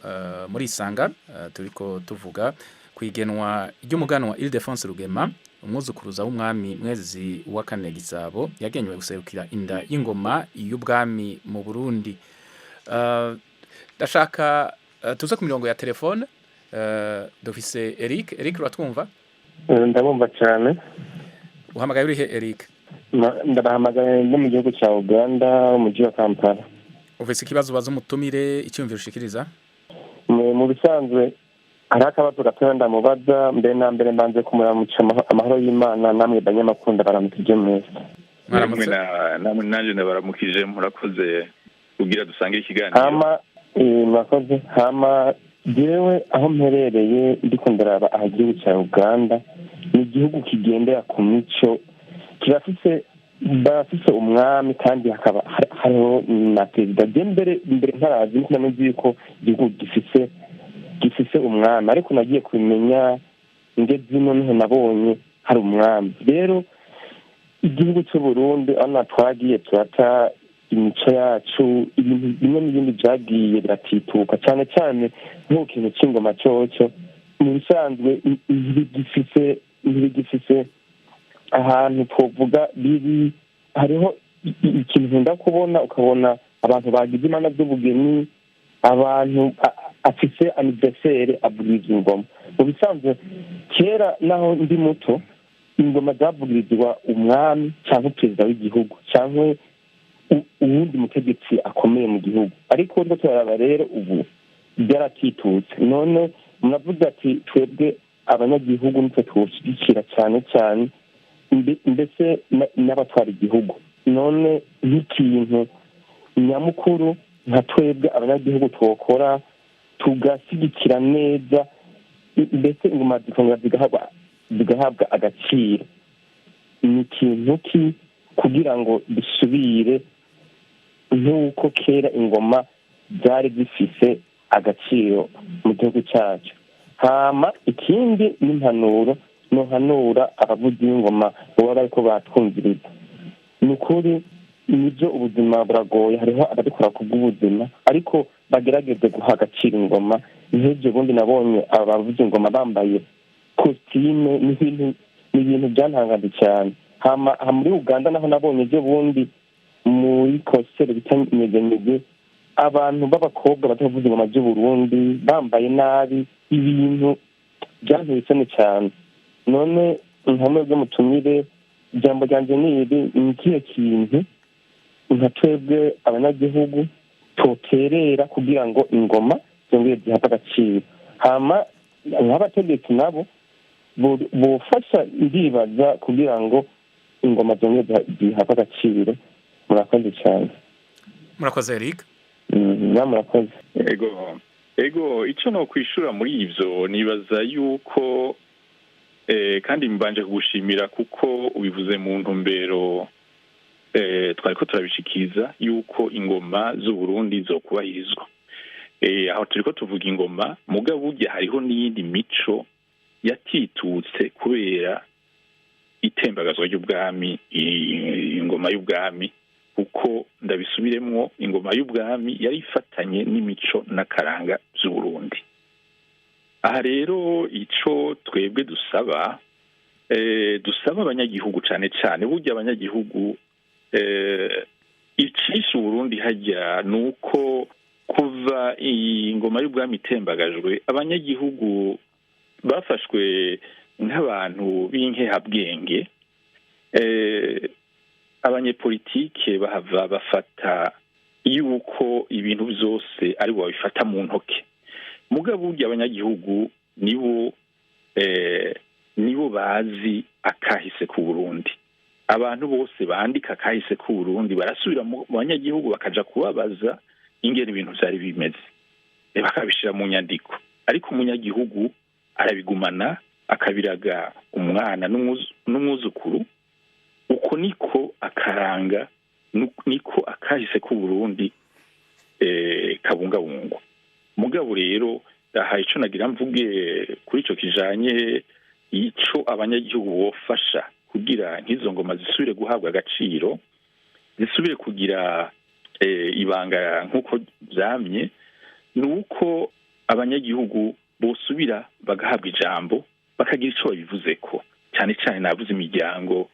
Speaker 1: muri Isanga, turiko tuvuga kwigenwa ry'umuganwa Ildefonse Rugema, umwuzukuruza w'umwami Mwezi wa kane Gisabo, yagenywe guserukira inda y'ingoma y'ubwami mu Burundi. Ndashaka tuze ku mirongo ya telefone. Dufise Eric. Eric, uratwumva?
Speaker 11: Ndabumva cyane.
Speaker 1: Uhamagaye urihe Eric?
Speaker 11: Ndabahamagaye no mu gihugu cya Uganda, umujyi wa Kampala.
Speaker 1: Ufise ikibazo ubaza umutumire, icyumviro ushikiriza?
Speaker 11: Mu bisanzwe hari akabazo gatoya ndamubaza. Mbere na mbere mbanze kumuramutsa amahoro y'Imana, namwe banyamakunda baramukije mwese.
Speaker 7: Namwe nanje ndabaramukije, murakoze kugira dusange ikiganiro.
Speaker 11: Hama murakoze. Hama jewe aho mperereye ndiko ndaraba aha igihugu cya Uganda ni igihugu kigendera ku mico, kirafise barafise umwami kandi hakaba hariho na perezida. Je mbere ntarazi niko namenye yuko igihugu gifise umwami, ariko nagiye kubimenya ngeze ino niho nabonye hari umwami. Rero igihugu cy'u Burundi aho twagiye turata imico yacu, ibintu bimwe n'ibindi byagiye biratituka, cyane cyane nk'ikintu cy'ingoma coco mu bisanzwe ntibigifise ahantu twovuga biri. Hariho ikintu nkunda kubona, ukabona abantu bagize imana z'ubugeni, abantu afise anniversaire avugiriza ingoma. Mu bisanzwe kera naho ndi muto, ingoma zavugirizwa umwami cyangwa perezida w'igihugu cyangwa uwundi mutegetsi akomeye mu gihugu, ariko urwo turaraba rero ubu byaratitutse. None muravuga ati twebwe abanyagihugu nitwe tuwushyigikira cyane cyane, mbese n'abatwara igihugu. None nk'ikintu nyamukuru nka twebwe abanyagihugu twokora tugashyigikira neza, mbese ingoma zikongera zigahabwa agaciro, ni ikintu ki kugira ngo dusubire nk'uko kera ingoma byari zifise agaciro mu gihugu cyacu. Hama ikindi n'impanuro nohanura abavuzi b'ingoma baba bariko batwumviriza, ni ukuri nibyo ubuzima buragoye, hariho ababikora kubw'ubuzima, ariko bagerageze guha agaciro ingoma. Nk'ibyo bundi nabonye abavuzi ingoma bambaye kositime, ni ibintu byantangaje cyane. Hama muri Uganda naho nabonye ibyo bundi muri kositeri bita nyegenyege, abantu b'abakobwa batavuza ingoma by'Uburundi bambaye nabi, ibintu byanteye isoni cyane. None nka mwebwe mutumire, ijambo ryanjye ni iri: ni ikihe kintu nka twebwe abanyagihugu toterera kugira ngo ingoma zongere zihabwe agaciro? Hama nk'abategetsi nabo bofasha, ndibaza, kugira ngo ingoma zongere zihabwe agaciro. Murakoze cyane.
Speaker 1: Murakoze, Eric.
Speaker 11: Murakoze.
Speaker 7: Ego, icyo no kwishura muri ivyo, nibaza yuko kandi mbanje kugushimira kuko ubivuze mu ntumbero twari ko turabishikiriza yuko ingoma z'u Burundi zo kubahirizwa. Aho turiko tuvuga ingoma, mugabo burya hariho n'iyindi mico yatitutse kubera itembagazwa ry'ubwami, ingoma y'ubwami, kuko ndabisubiremwo, ingoma y'ubwami yari ifatanye n'imico n'akaranga by'u Burundi. Aha rero ico twebwe dusaba, dusaba abanyagihugu cane cane, burya abanyagihugu, icisha Uburundi hajya nuko kuva ingoma y'ubwami itembagajwe, abanyagihugu bafashwe nk'abantu b'inkehabwenge. Abanyepolitike bahava bafata yuko ibintu byose ari bo babifata mu ntoke, mugabo burya abanyagihugu nibo bazi akahise ku Burundi. Abantu bose bandika akahise ku Burundi barasubira mu banyagihugu bakaja kubabaza ingene ibintu vyari bimeze, bakabishira mu nyandiko, ariko umunyagihugu arabigumana akabiraga umwana n'umwuzukuru. Uko niko akaranga, niko akahise ku Burundi kabungabungwa. Mugabo rero aha ico nagira mvuge kuri ico kijanye ico abanyagihugu bofasha kugira nk'izo ngoma zisubire guhabwa agaciro, zisubire kugira ibanga nk'uko vyamye, ni uko abanyagihugu bosubira bagahabwa ijambo, bakagira ico babivuzeko. Cyane cyane navuze imiryango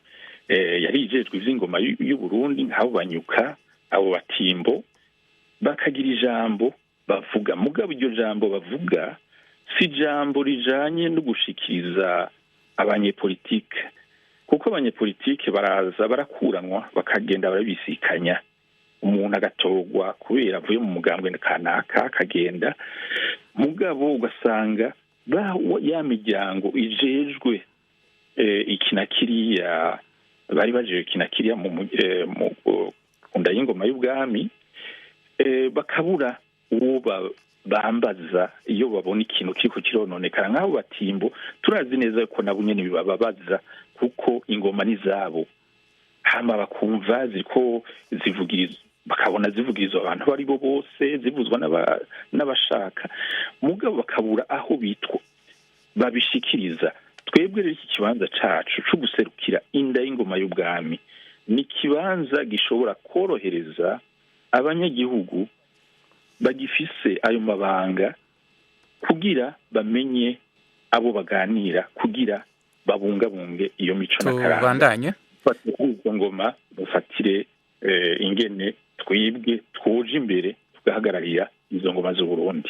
Speaker 7: yari ijejwe ivy'ingoma y'u Burundi, nk'abo Banyuka, abo Batimbo, bakagira ijambo bavuga. Mugabo iryo jambo bavuga si ijambo rijanye no gushikiriza abanyepolitike, kuko abanyepolitike baraza barakuranwa bakagenda barabisikanya, umuntu agatorwa kubera avuye mu mugambwe kanaka akagenda. Mugabo ugasanga ya miryango ijejwe iki na kiriya, bari bajeje iki na kiriya mu nda y'ingoma y'ubwami, bakabura uwo bambaza iyo babona ikintu kiriko kirononekara. Nk'abo Batimbo turazi neza ko nabo nyene bibababaza, kuko ingoma ni zabo, hama bakumva ziriko zivugirizwa, bakabona zivugirizwa abantu bari bo bose, zivuzwa n'abashaka, mugabo bakabura aho bitwa babishikiriza. Twebwe rero iki kibanza cacu co guserukira inda y'ingoma y'ubwami ni ikibanza gishobora korohereza abanyagihugu bagifise ayo mabanga kugira bamenye abo baganira, kugira babungabunge iyo mico n'akaranga.
Speaker 1: Tubandanye.
Speaker 7: Izo ngoma bafatire ingene twibwe twoje imbere tugahagararira izo ngoma z'u Burundi.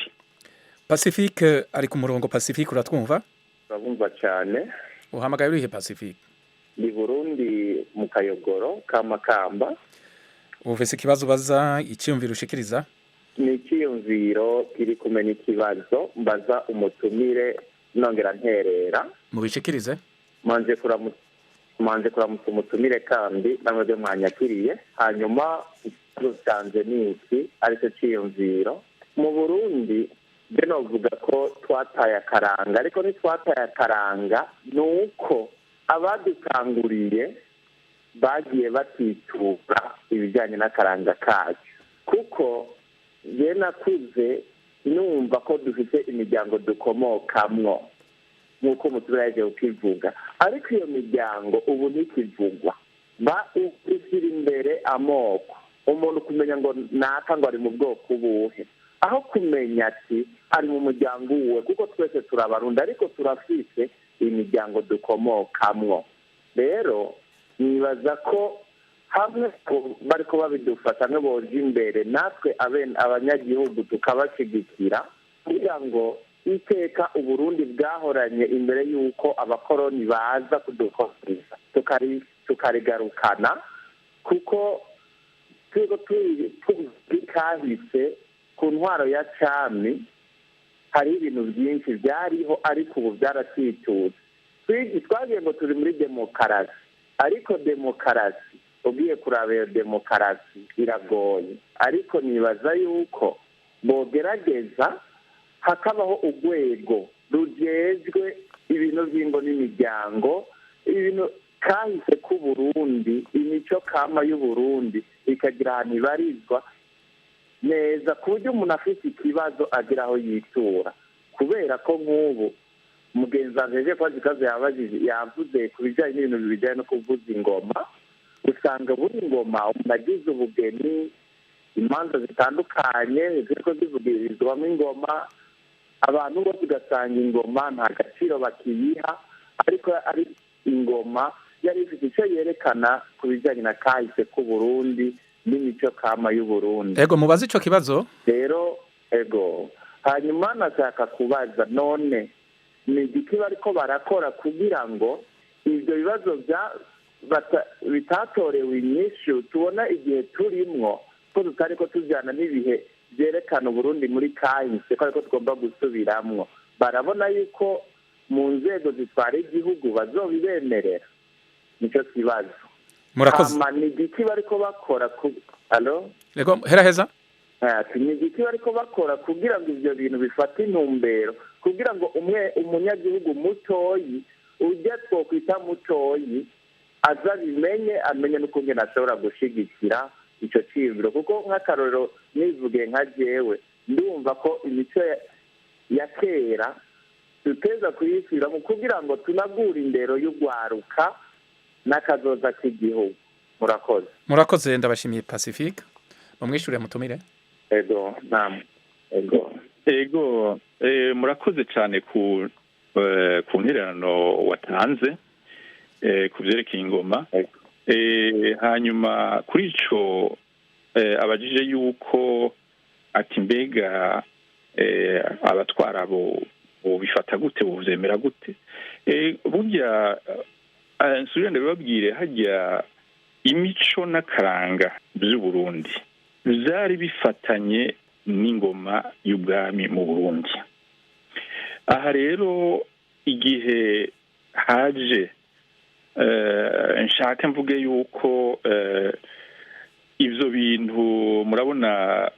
Speaker 1: Pacifique ari ku murongo. Pacifique, uratwumva?
Speaker 10: Urabumva cyane.
Speaker 1: Uhamagaye urihe, Pacifique?
Speaker 10: Ni Burundi, mu Kayogoro ka Makamba.
Speaker 1: Ufise ikibazo ubaza, icyiyumviro ushikiriza?
Speaker 10: Ni icyiyumviro kiri kumenya ikibazo mbaza umutumire, nongera nterera.
Speaker 1: Mubishikirize.
Speaker 10: Manje kuramutsa umutumire kandi namwe mwanyakiriye. Hanyuma ikibazo canje ni iki, aricyo cyiyumviro. Mu Burundi je novuga ko twataye akaranga, ariko ntitwataye akaranga, ni uko abadukanguriye bagiye batitura ibijyanye n'akaranga kacu, kuko je nakuze numva ko dufite imiryango dukomokamwo nk'uko umutumire yaje kukivuga, ariko iyo miryango ubu ntikivugwa. Ushyira imbere amoko, umuntu kumenya ngo naka ngo ari mu bwoko ubuhe, aho kumenya ati ari mu muryango uwe, kuko twese turabarundi ariko turafise imiryango dukomokamwo. Rero nibaza ko hamwe bariko babidufata boje imbere, natwe abanyagihugu tukabashigikira kugira ngo iteka Uburundi bwahoranye imbere y'uko abakoroni baza kudukoroniza tukarigarukana, kuko turiko kahise ku ntwaro ya cami. Hari ibintu byinshi byariho ariko ubu byaratitutse. Twagiye ngo turi muri demokarasi, ariko demokarasi ugiye kuraba iyo demokarasi iragoye. Ariko nibaza yuko bogerageza hakabaho urwego rujejwe ibintu by'ingo n'imiryango, ibintu kahise k'Uburundi, imico kama y'Uburundi ikagira ahantu ibarizwa neza, ku buryo umuntu afite ikibazo agira aho yitura. Kubera ko nk'ubu mugenzi wanjye yaje kubaza ikibazo yabajije, yavuze ku bijyanye n'ibintu bijyanye no kuvuza ingoma. Usanga buri ngoma umuntu agize ubugeni, imanza zitandukanye ziriko zivugirizwamo ingoma, abantu bose ugasanga ingoma nta gaciro bakiyiha, ariko ari ingoma yari ifite icyo yerekana ku bijyanye na kahise k'Uburundi n'imico kama y'Uburundi.
Speaker 1: Ego, mubaze ico kibazo.
Speaker 10: Rero ego, hanyuma nashaka kubaza, none ni igiki bariko barakora kugira ngo ibyo bibazo bitatorewe inyishu tubona igihe turimwo, ko tutariko tujyana n'ibihe byerekana Uburundi muri kahise, ko ariko tugomba gusubiramwo? Barabona yuko mu nzego zitwara igihugu bazobibemerera? Nicyo kibazo.
Speaker 1: Murakoze.
Speaker 10: Ni igiki bariko bakora alo?
Speaker 1: Ego, heraheza.
Speaker 10: Ni igiki bariko bakora kugira ngo ivyo bintu bifate intumbero, kugira ngo umwe umunyagihugu mutoyi, ujya twokwita mutoyi, aza bimenye, amenye n'ukungene ashobora gushigikira ico ciyumviro? Kuko nk'akarorero nivuge nka jewe, ndumva ko imico ya kera duteza kuyisubiramo kugira ngo tunagure indero y'ugwaruka n'akazoza k'igihugu. Murakoze.
Speaker 1: Murakoze, ndabashimiye Pacifique. Mumwishure mutumire.
Speaker 10: Ego, namwe. Ego.
Speaker 7: Ego, murakoze cyane ku ntererano watanze ku byerekeye ingoma. Hanyuma kuri ico abajije yuko ati mbega abatwara bo bifata gute, buvyemera gute? Burya nsubire ndabibabwire, hajya imico n'akaranga by'Uburundi byari bifatanye n'ingoma y'ubwami mu Burundi. Aha rero igihe haje nshaka mvuge yuko ivyo bintu murabona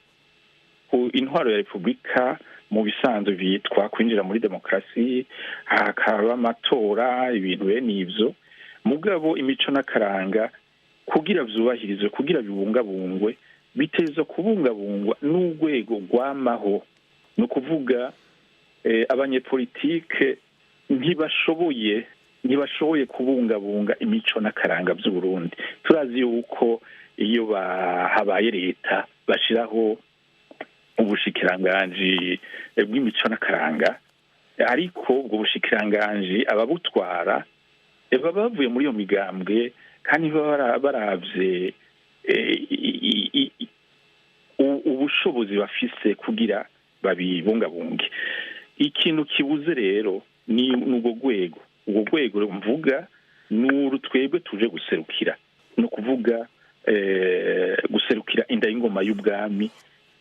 Speaker 7: intwaro ya Republika mu bisanzwe bitwa kwinjira muri demokarasi, hakaba amatora, ibintu bene ivyo. Mugabo imico n'akaranga kugira vyubahirizwe, kugira bibungabungwe, biteza kubungabungwa n'urwego rwamaho. Ni ukuvuga abanyepolitike ntibashoboye kubungabunga imico n'akaranga by'Uburundi. Turazi yuko iyo habaye leta bashiraho ubushikiranganji bw'imico n'akaranga, ariko ubwo bushikiranganji ababutwara baba bavuye muri iyo migambwe, kandi baba baravye ubushobozi bafise kugira babibungabunge. Ikintu kibuze rero ni ubwo rwego. Ubwo rwego mvuga n'uru twebwe tuje guserukira, no kuvuga guserukira inda y'ingoma y'ubwami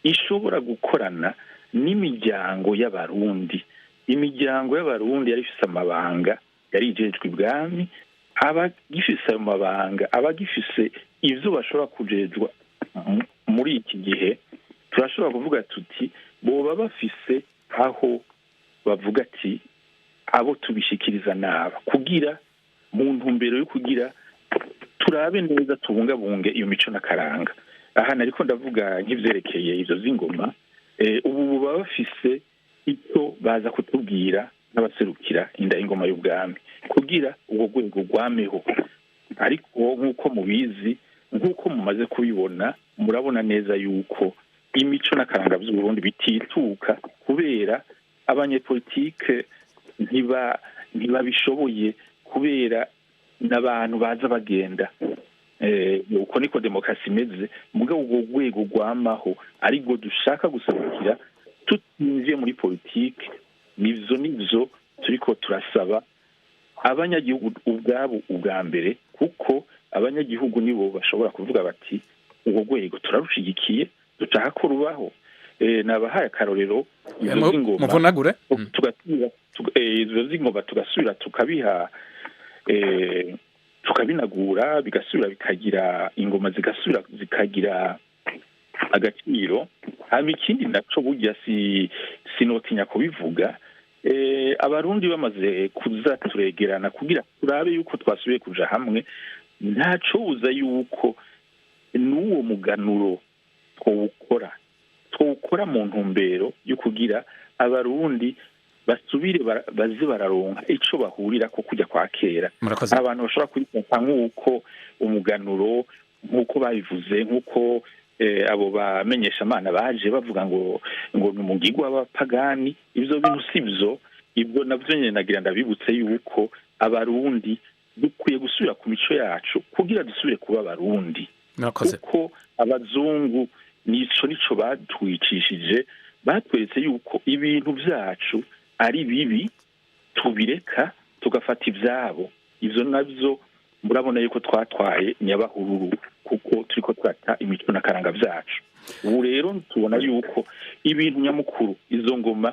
Speaker 7: ishobora gukorana n'imiryango y'Abarundi. Imiryango y'Abarundi yari ifise amabanga, yari ijejwe ibwami, abagifise ayo mabanga, abagifise ivyo bashobora kujejwa muri iki gihe, turashobora kuvuga tuti boba bafise aho bavuga ati abo tubishikiriza naba, kugira mu ntumbero yo kugira turabe neza tubungabunge iyo mico n'akaranga. Aha nariko ndavuga nk'ivyerekeye ivyo z'ingoma, ubu baba bafise icyo baza kutubwira n'abaserukira inda y'ingoma y'ubwami, kugira ubwo rwego rwameho. Ariko nk'uko mubizi, nk'uko mumaze kubibona, murabona neza yuko imico n'akaranga by'Uburundi bitituka kubera abanyepolitike ntibabishoboye, kubera n'abantu baza bagenda. Uko niko demokarasi imeze. Mugabo ubwo rwego rwamaho ariko dushaka guserukira tutinjiye muri politike, nivyo turiko turasaba abanyagihugu ubwabo ubwa mbere, kuko abanyagihugu nibo bashobora kuvuga bati ubwo rwego turarushigikiye, dushaka ko rubaho. Nabahaye akarorero izo z'ingoma.
Speaker 1: Muvunagure.
Speaker 7: Tugasubira izo z'ingoma, tugasubira tukabiha, tukabinagura, bigasubira bikagira ingoma, zigasubira zikagira agaciro. Hama ikindi naco, burya si sinotinya kubivuga, Abarundi bamaze kuza turegerana kugira turabe yuko twasubiye kuja hamwe, ntacobuza yuko n'uwo muganuro twawukora mu ntumbero yo kugira Abarundi basubire baze bararonka ico bahurira ko kujya kwa kera.
Speaker 1: Murakoze.
Speaker 7: Abantu bashobora kubifata nk'uko umuganuro, nk'uko babivuze, nk'uko abo bamenyeshamana baje bavuga ngo ni umugigwa w'abapagani. Ivyo bintu si byo. Ibyo navyo nyene nagira ndabibutse yuko Abarundi dukwiye gusubira ku mico yacu kugira dusubire kuba Abarundi.
Speaker 1: Murakoze.
Speaker 7: Kuko abazungu nico batwicishije, batweretse yuko ibintu vyacu ari bibi, tubireka tugafata ivyabo. Ivyo navyo murabona yuko twatwaye nyabahururu, kuko turiko turata imico n'akaranga vyacu. Ubu rero tubona yuko ibintu nyamukuru, izo ngoma,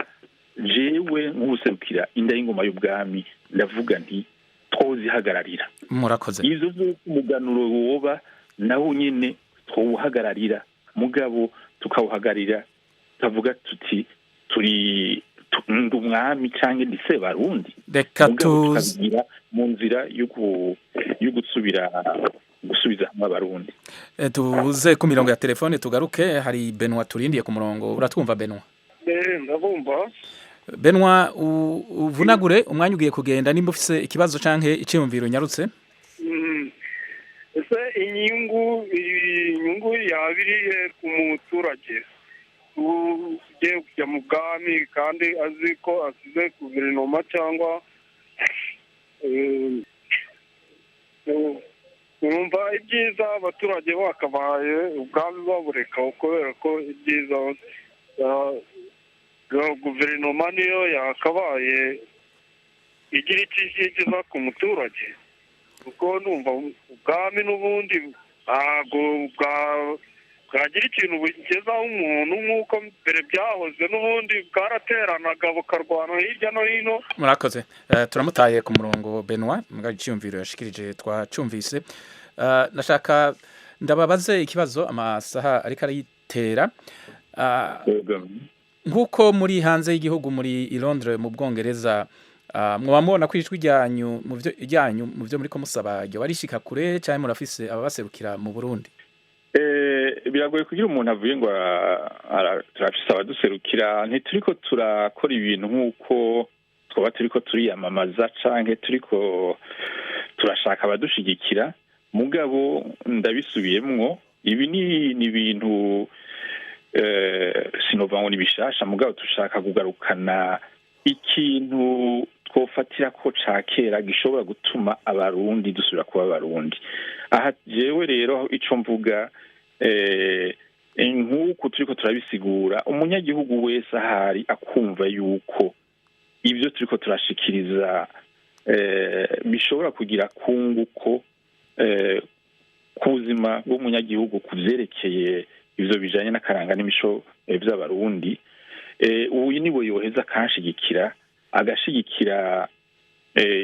Speaker 7: jewe nk'ubuserukira inda y'ingoma y'ubwami ndavuga nti twozihagararira.
Speaker 1: Murakoze.
Speaker 7: Ivyo vy'uko umuganuro woba nawo nyene twowuhagararira, mugabo tukawuhagararira tukavuga tuti turi ndi umwami canke ndi Sebarundi.
Speaker 1: Reka
Speaker 7: Mugabo
Speaker 1: tuzi
Speaker 7: tukabigira mu nzira yo gusubira gusubiza hamwe Abarundi.
Speaker 1: Tuze ku mirongo ya telefone, tugaruke. Hari Benoit turindiye ku murongo. Uratwumva, Benoit?
Speaker 12: Ndabumva.
Speaker 1: Benoit, uvunagure, umwanya ugiye kugenda. Nimba ufise ikibazo canke iciyumviro, nyarutse.
Speaker 12: Ese inyungu yaba irihe ku muturage ugiye kujya mu bwami kandi azi ko asize guverinoma cyangwa urumva ibyiza abaturage bakabaye ubwami babureka, kubera ko ibyiza guverinoma niyo yakabaye igira icyo igeza ku muturage, kuko numva ubwami n'ubundi ntabwo bwagira ikintu bugezaho umuntu nk'uko mbere byahoze. N'ubundi bwarateranaga bukarwana hirya no hino.
Speaker 1: Murakoze. Turamutaye ku murongo Benoit, mugabo iciyumviro yashikirije twacumvise. Nashaka ndababaze ikibazo, amasaha ariko arayitera. Nk'uko muri hanze y'igihugu, muri i Londres mu Bwongereza, mwoba mubona ko ijwi ryanyu mu byo muriko musaba ryoba rishika kure, canke murafise ababaserukira mu Burundi?
Speaker 7: Biragoye kugira umuntu avuye ngo turafise abaduserukira. Ntituriko turakora ibintu nk'uko twaba turiko turiyamamaza canke turiko turashaka abadushigikira. Mugabo ndabisubiyemwo, ibi ni ibintu sinova ngo ni bishasha, mugabo dushaka kugarukana ikintu twofatira ko ca kera gishobora gutuma Abarundi dusubira kuba Abarundi. Aha jewe rero ico mvuga, nk'uku turiko turabisigura, umunyagihugu wese ahari akumva yuko ibyo turiko turashikiriza bishobora kugira kunguko ku buzima bw'umunyagihugu ku vyerekeye ivyo bijanye n'akaranga n'imico vy'Abarundi, uyu niwe yoheza akanshigikira, agashigikira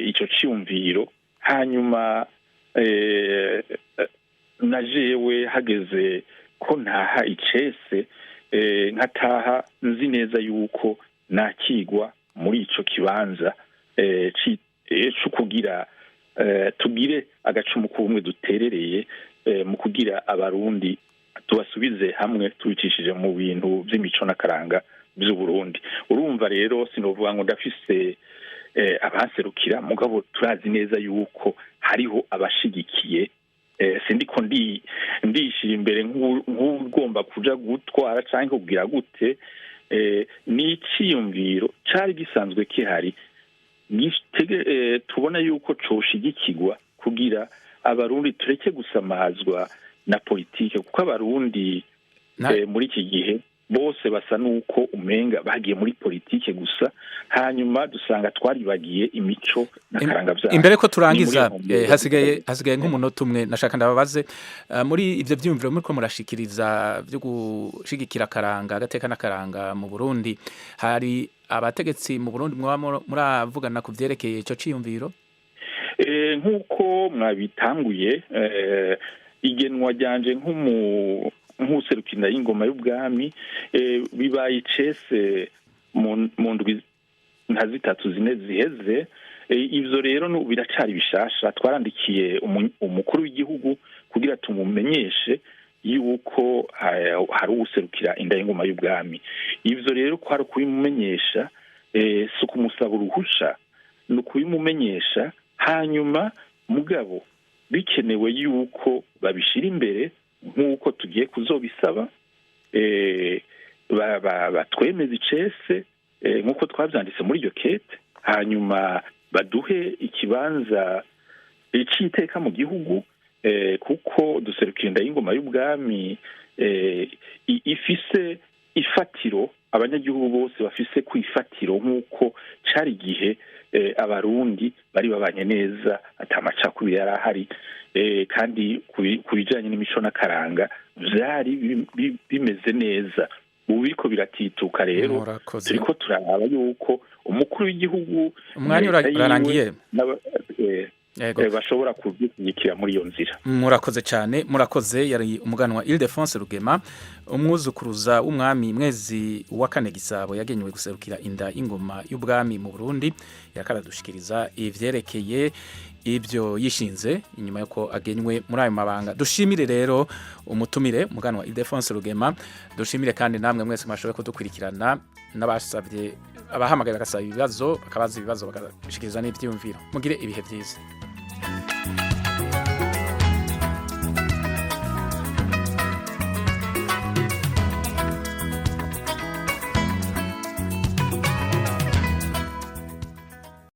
Speaker 7: ico ciyumviro. Hanyuma na jewe hageze ko ntaha icese, nkataha nzi neza yuko nakigwa muri ico kibanza co kugira tugire agacumu k'ubumwe duterereye mu kugira Abarundi tubasubize hamwe tubicishije mu bintu vy'imico n'akaranga vy'Uburundi. Urumva rero sinovuga ngo ndafise abaserukira, mugabo turazi neza yuko hariho abashigikiye. Sindiko ndishira imbere nk'ugomba kuja gutwara canke kugira gute. Ni iciyumviro cari gisanzwe kihari, tubona yuko coshigikirwa kugira Abarundi tureke gusamazwa na politike, kuko Abarundi muri iki gihe Bose basa n'uko umenga bagiye muri politike gusa, hanyuma dusanga twaribagiye imico n'akaranga vyacu.
Speaker 1: Imbere ko turangiza,
Speaker 7: Ni muri iyo ntumbero.
Speaker 1: hasigaye nk'umunota umwe, nashaka ndababaze muri ivyo vyiyumviro muriko murashikiriza vyo gushigikira akaranga, agateka n'akaranga mu Burundi, hari abategetsi mu Burundi mwaba muravugana ku vyerekeye ico ciyumviro?
Speaker 7: Nk'uko mwabitanguye, igenwa ryanje nk'userukira y'ingoma y'ubwami bibaye icese mu ndwi nka zitatu, zine ziheze. Ivyo rero biracari bishasha. Twarandikiye umukuru w'igihugu kugira tumumenyeshe yuko hari uwuserukira inda y'ingoma y'ubwami. Ivyo rero kwari ukubimumenyesha, si ukumusaba uruhusha, ni ukubimumenyesha. Hanyuma mugabo bikenewe yuko babishira imbere nk'uko tugiye kuzobisaba, batwemeza icese nk'uko twabyanditse muri iryo kete, hanyuma baduhe ikibanza c'iteka mu gihugu, kuko duserukira inda y'ingoma y'ubwami ifise ifatiro, abanyagihugu bose bafise ku ifatiro, nk'uko cari igihe Abarundi bari babanye neza, ata macakubiri yari ahari, kandi ku bijanye n'imico n'akaranga vyari bimeze neza. Ubu biriko biratituka rero.
Speaker 1: Murakoze.
Speaker 7: Turiko turaraba yuko umukuru w'igihugu,
Speaker 1: Umwanya
Speaker 7: leta yiwe,
Speaker 1: urarangiye. Yego.
Speaker 7: Bashobora kubyishyigikira muri iyo nzira.
Speaker 1: Murakoze cyane, murakoze. Yari umuganwa Ildefonse Rugema, umwuzukuruza w'umwami Mwezi wa kane Gisabo, yagenewe guserukira inda y'ingoma y'ubwami mu Burundi. Yakaradushikiriza ivyerekeye ibyo yishinze inyuma yuko agenywe muri ayo mabanga. Dushimire rero umutumire, umuganwa Ildefonse Rugema. Dushimire kandi namwe mwese mwashoboye kudukurikirana, n'abasabye, abahamagaye bagasaba ibibazo, bakabaza ibibazo, bagashikiriza n'ivyiyumviro. Mugire ibihe vyiza.